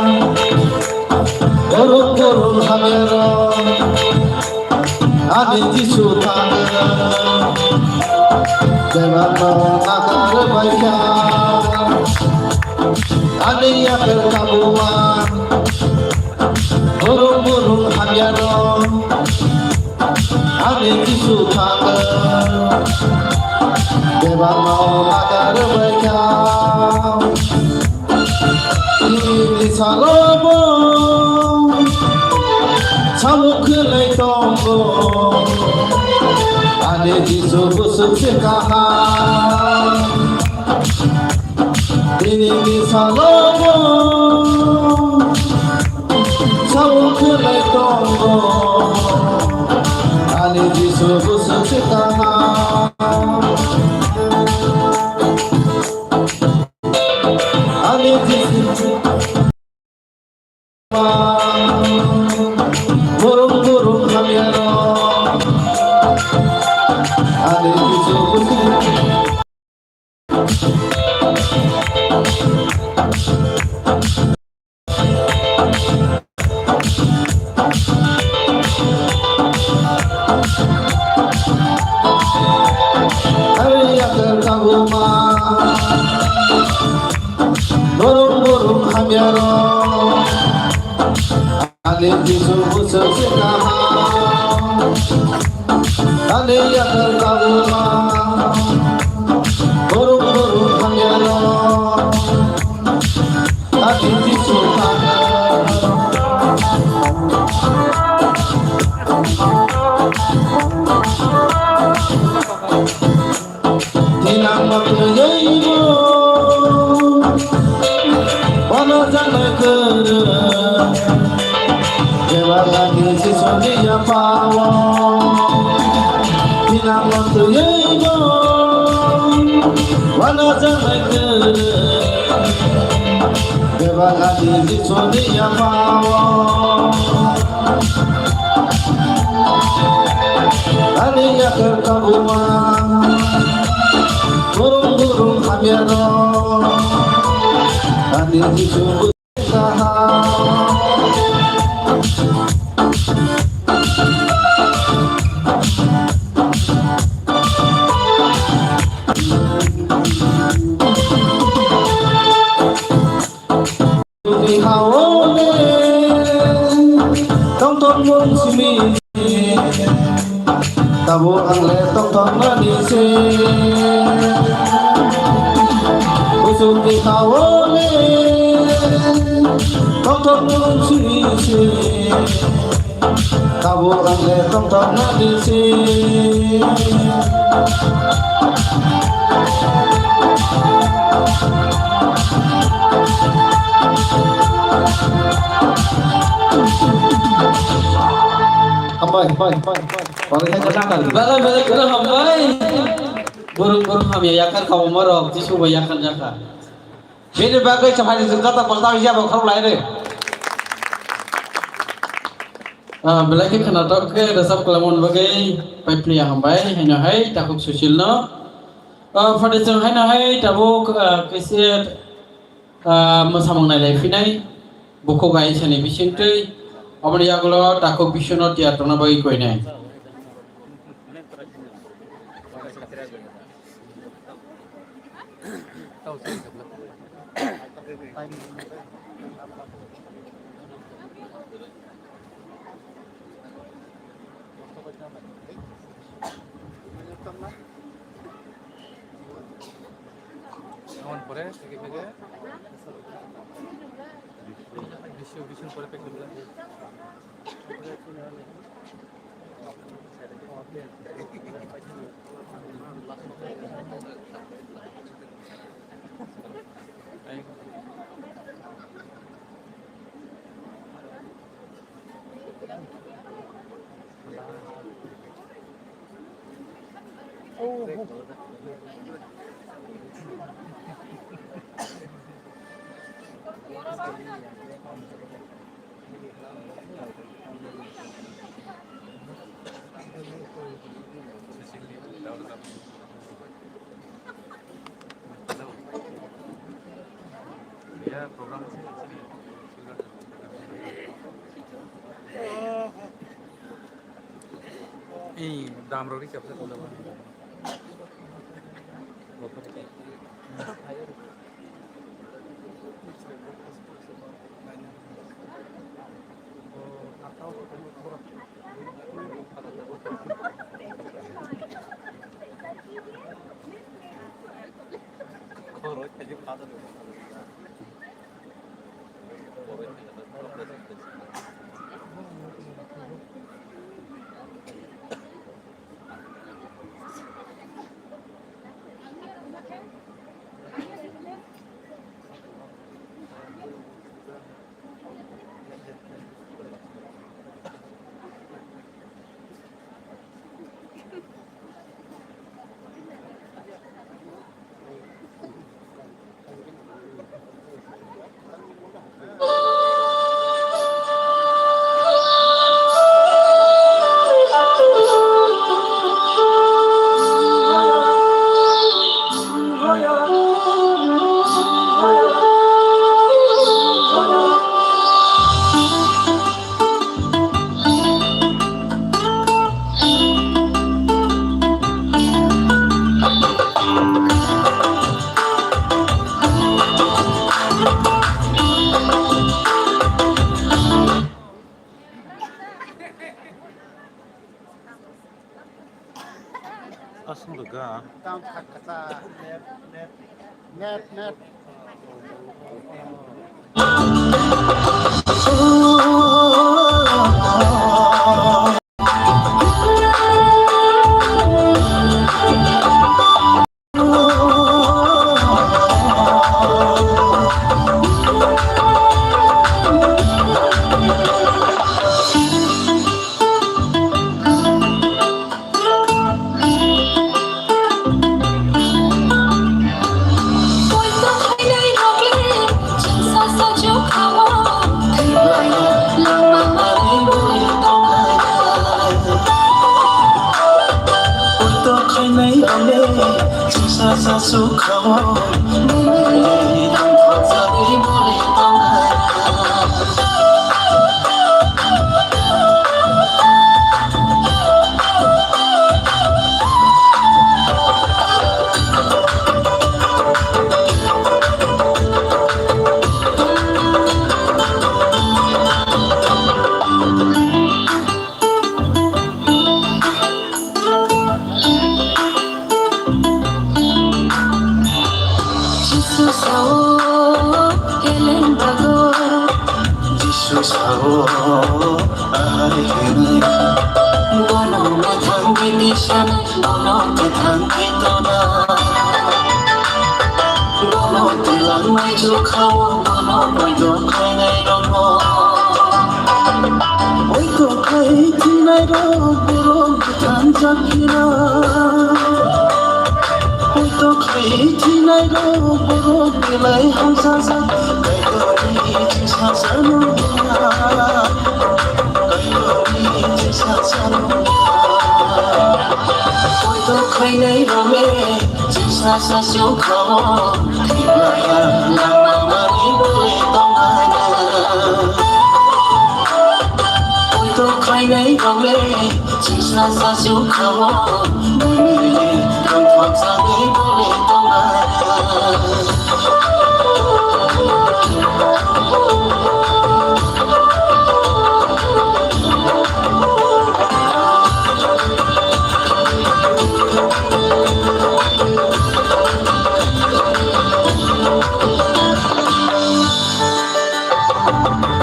borok borok hamyaro, ani Jisu thango, bebakno nakar baikha. Ani yakar kabuma, borok borok hamyaro, ani Jisu thango, bebakno nakar baikha. Ini salobo samuk khwlai tongo, ani Jisu bwswk se kaham. Ini salobo samuk Ani Jisu bwswk se kaham. Ani Jisu. Burung burung hamyarok. Ani Jisu bwswk. Hari yakar kahuma. Burung burung hamyarok. Ani Jisu bwswk se kaham. Ani yakar kahuma. Burung burung hamyarok. Ani Jisu kaham. Tinang matwiyaibo wanajaknai kwrwi, bebak ani Jisuni yapao. Tinang matwiyaibo wanajaknai kwrwi, bebak ani Jisuni yapao. Ani yakar kahuma. Burung burung hamyarok. Ani Jisu kaham. Tongwi haole tongthok mung simi, tabuk ang le tongthok nani se. Usuk ni haole tongthok mung simi se. Tabuk ang le tongthok nani se. Hambai, hambai, hambai, hambai. Belai, belai kheno hambai. Burung, burung hamya yakar khauma rok, Jisu bai yakar jakha. Bini bagwi chwng hai jwk jata kwtal ya bo khorok lai re. Ah, belai khe khwnathok khe rwchap kwlaimani bagwi pai phliya hambai, haino hai takhuk Sushil no. Ah, phade chwng haino hai tabuk, ah, kaisa, ah, mwsamung nailai phinai bukhuk hai sani bisingtwi, aboni yagulo takhuk Biswanath tiyar tongna bagwi koinai. Amon pore, peke peke. Bishu, bishu pore peke peke. Ei, dam rok ri kepsa kola ba. Aswk rwkha. Net, net. Jisu sao, eleng bago. Jisu sao, ahai hwnwi. Bono mwthangwi tisanai, bono kwthang khe tona. Bono twlangnai jukha-o, bono poito khlainai rokno. Poito khlai thwinairok borok bwthangjak phira. Poito khlai thwinairok borok belai hamsajak. Kaitorni chwngsajano hwnna. Kaitorni chwngsajano hwnna. Poito khlainairokle chwngsasa sukha-o. Lama mani bwlwi tongmani. Poito khlainairokle chwngsasa sukha-o. Bwlwi tongthok jagwi bwlwi tongmani.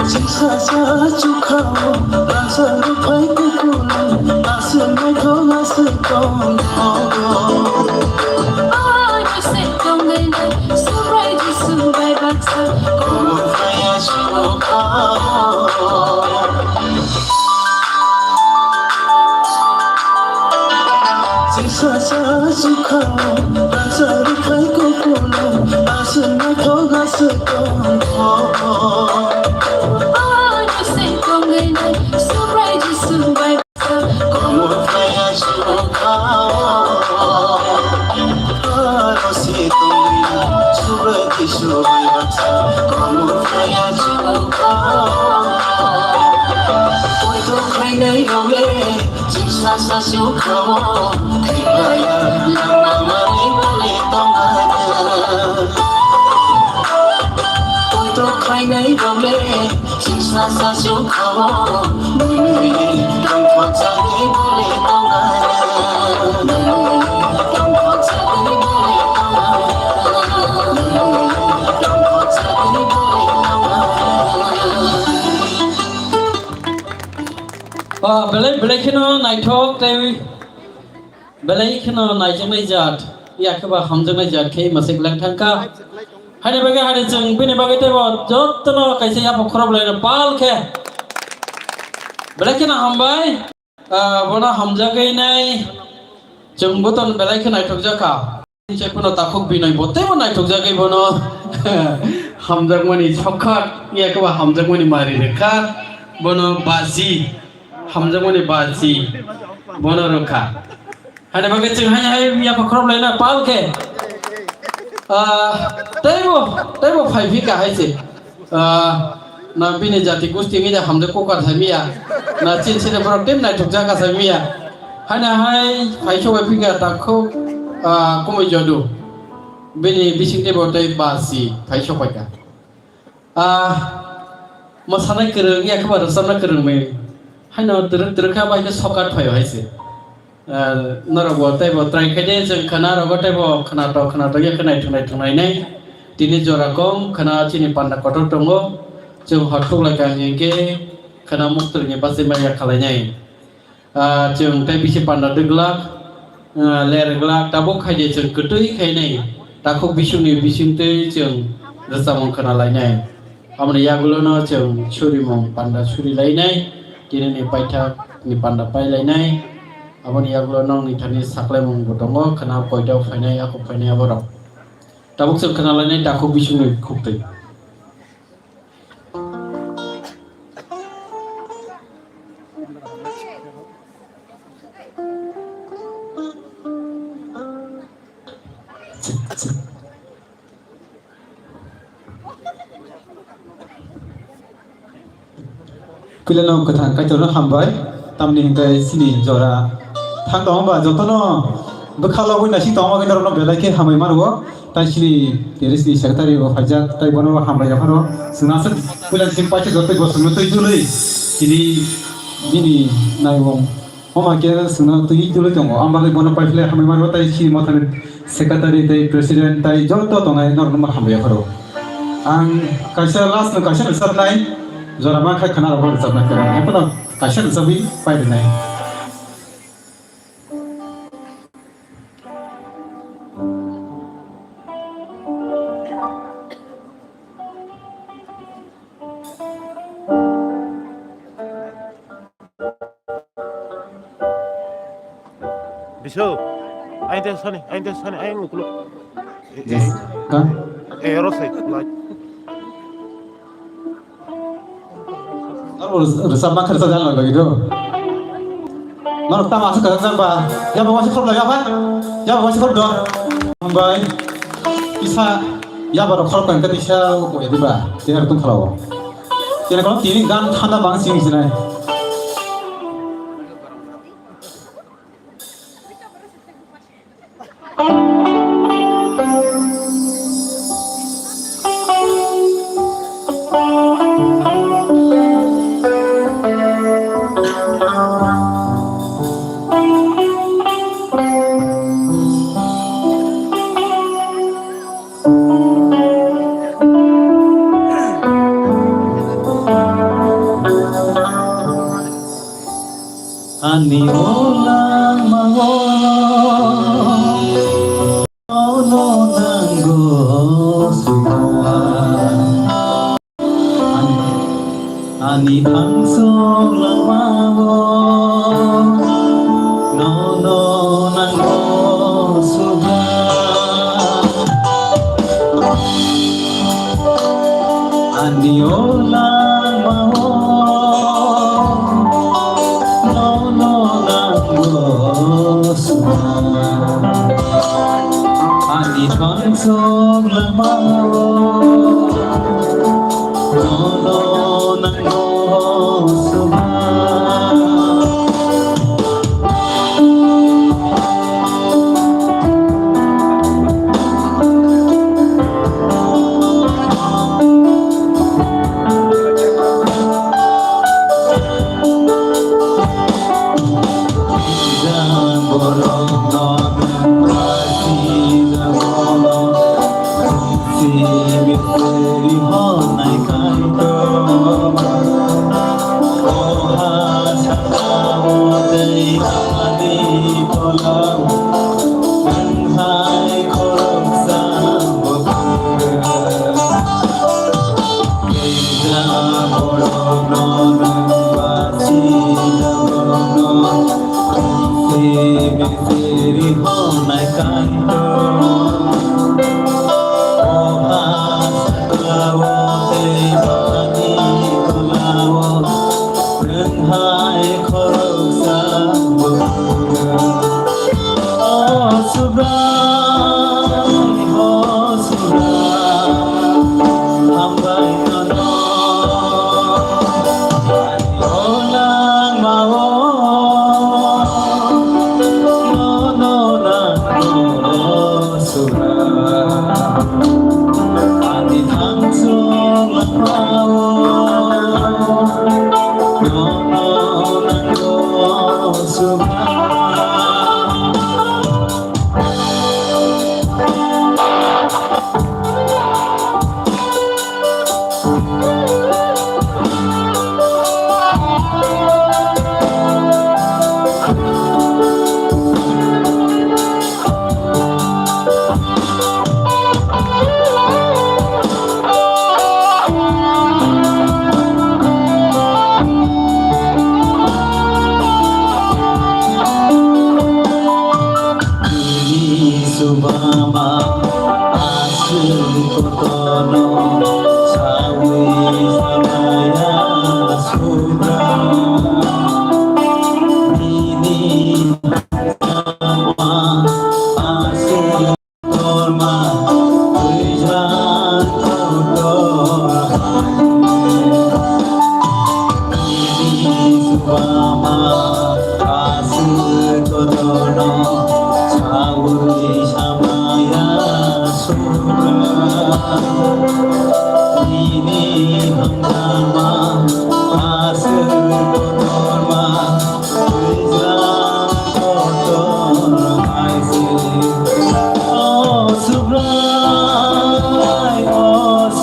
Chisa sa chukha o, rasa ruphai kukul, aswk naithok aswk tongthok. Ani se tongwi nai, Subrai Jisu bai baksa. Kuphaya chukha o. Chisa sa chukha o, rasa ruphai kukul, aswk naithok aswk tongthok. Ani se tongwi nai, Subrai Jisu bai baksa. Kuphaya chukha o. Aro se tongwi Subrai Jisu bai baksa. Kuphaya chukha o. Poito khlainairokle chisa sa chukha o. Thwibaya lama mani bwlwi tongmani. Poito khlainairokle chisa sa chukha o. Bwlwi tongthok jagwi bwlwi tongmani. Bwlwi tongthok jagwi bwlwi tongmani. Bwlwi tongthok jagwi bwlwi tongmani. Ah, belai, belai kheno naithok tei belai kheno naijaknai jat, ya khe ba hamjaknai jat khe masik lang thangkha. Haini bagwi, haini chwng bini bagwi teibo jotono kaisa yapha khorop laino pal khe. Belai kheno hambai. Ah, bono hamjagwi nai chwng boton belai khe naithokjakha. Chepno takhuk binoi bo teibo naithokjagwi bono hamjakmani sokha, ya khe ba hamjakmani mari rwkha. Bono baji, hamjakmani baji bono rwkha. Haini bagwi chwng hai hai yapha khorop laina pal khe. Ah, teibo, teibo phai phika hai se. Ah, na bini jati gusti ngi da hamjak kokar sai miya. Na chin sini borok tem naithok jaka sai miya. Haina hai phai sobai phika takhuk, ah, kumui jodu. Bini bising teibo tei basi phai sobai ka. Ah, mosanai kwrwng ya khe ba rwchapna kwrwng mai. Haino twrwk twrwk kha bai khe sokat phaio hai se. Ah, norok bo tei bo try khai de, chwng khwna rogo tei bo khwnatok khwnatok ya khe naithok naithok nainai. Tini jora kom khwna chini panda kotor tongo. Chwng hor thuk lai kha hingke khwna muktrwini bachai maya khalai nai. Ah, chwng tei bisi panda dwglak, ah, ler glak, tabuk khai de chwng kwtwi khai nai. Takhuk bisingni bisingtwi chwng rwchapmung khwna lai nai. Aboni yagulo no chwng surimung panda suri lai nai. Tini ni paithak ni panda pai lai nai. Aboni yagulo nokni thani saklaimung bo tongo, khwna koito phainai, ako phainai aborok. Tabuk chwng khwna lainai takhuk bisingni khuktwi. Puilano kwthang Kaitorno hambai, tamni hwnkhe chini jora thang tongo ba jotono bwkha logwi naising tongo bagwi norokno belai khe hambai mano. Tai chini tericni secretary bo phaijak, tai bono hambai yapharo chwngno aswk puila sing paisa joto bosongno twi tului chini bini naimung. Homa khe chwngno twi tului tongo. Ang bagwi bono paiphlai hambai mano, tai chini mothani secretary tei president tai joto tongnai norokno ma hambai yapharo. Ang kaisa last no kaisa rwchapnai, jora ma khai khwna rok rwchapnai, khwna rok kaisa rwchapwi pai rwnai. Bisu, ainte sani, ainte sani, aing ukuluk. Yes. Ka? Eh, oro sai, lai. Aro rwchapma khe rwchapjak lagi do. Norok tamo aswk kwchajak ba? Yaba waisa khorok lai yaba? Yaba waisa khorok do. Hambai. Isa yaba rok khorok kang khe isa ko ediba. Tihar tung khalao. Kene kono tini gan thanda bang sing sinai. Ani o langmao nono nango suba. Ani thangsok langmao nono nango suba. Ani o langmao nono nango suba. Ani thangsok langmao nono nango suba. Bama aswk kotorno saui samaya subra. Nini hamjakma aswk kotorma twijlang kotor hai se. O Subrai, o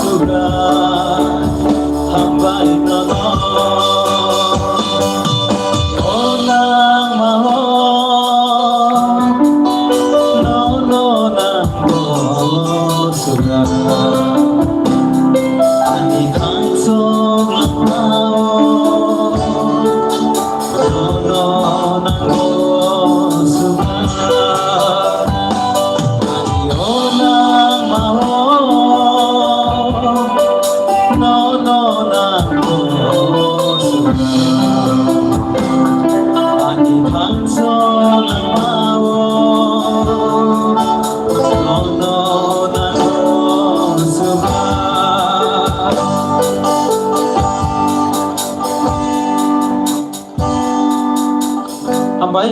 Subrai. Hambai nono, o nangma o, nono nango sura. Ani thangsok langma o, nono nango sura. Ani o nangma o, nono nango sura. Ani thangsok langma o, nono nango sura. Hambai,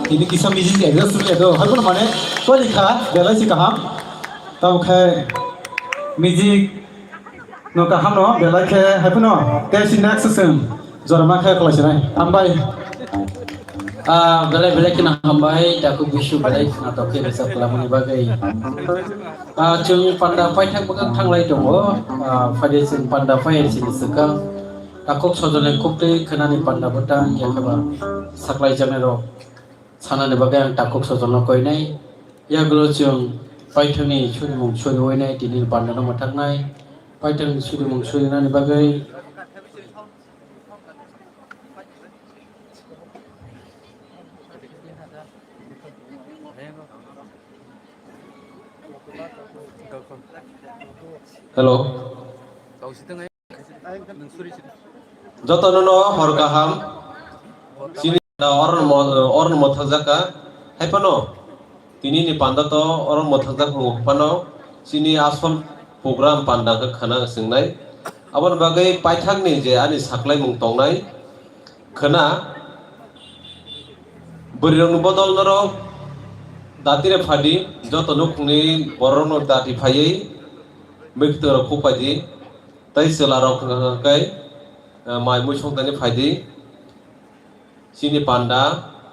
ini kisa music adjust suri ado. Hai kono mane, koi kha, belai si kaham. Tamo khai music no kaham no, belai khe hai kono, tei si next session, jorma khe khlai sinai. Hambai. Ah, belai belai kheno hambai, takhuk bisu belai kheno tokhe resa klamani bagwi. Ah, chwng panda paithak bwkha thanglai tongo. Ah, phade chwng panda phai sini swkang. Takhuk sojone kuktwi khwnani panda bwtang, yakheba saklai jaknai rok sanani bagwi ang takhuk sojono koinai. Yagulo chwng paithakni surimung suriwinai tini pandano mwthaknai. Paithakni surimung surinani bagwi Hello. Jotono no hor kaham. Chini da oron mo-, oron mothok jaka. Hai phano tini ni panda to oron mothok jak phano chini asol program panda khe khana swngnai. Aboni bagwi paithakni je ani saklaimung tongnai khana bwrwirokni bodol norok datire phadi joto nukhungni borokno dati phaiwi mwkhwtwrok khukpaidi. Tei chwlarok hwnkha hwnkha khe, eh, mai mui songthani phaidi. Chini panda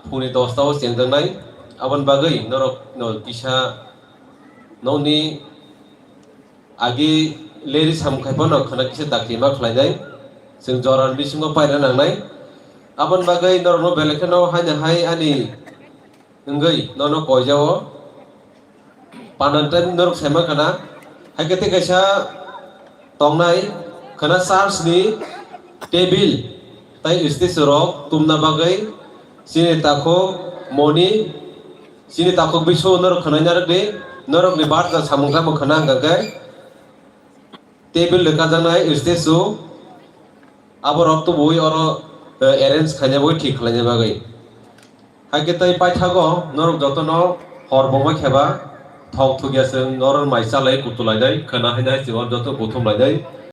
phungni dosta o chengjaknai. Aboni bagwi norok no kisa nokni agi leri samung khai phano khwna kisa dakti ma khlainai. Chwng jorani bisingo paina nangnai. Aboni bagwi norokno belai kheno haino hai ani wngwi nono koijao. Pandan time norok saima khana, hai khe tei kaisa tongnai khana church ni table tei stage rok tumna bagwi chini takhuk moni, chini takhuk bisu norok khwnai narwk di, norok ni barta samung tamo khwna hwnkha khe table rwkajaknai stage o. Aborok tubuwi oro, eh, arrange khaina bagwi thik khlaina bagwi. Hai khe tei paithago norok jotono hor bongma kheba thok thukya chwng oro mai chalai kutulainai khwna hainai chwng oro joto kuthumlainai.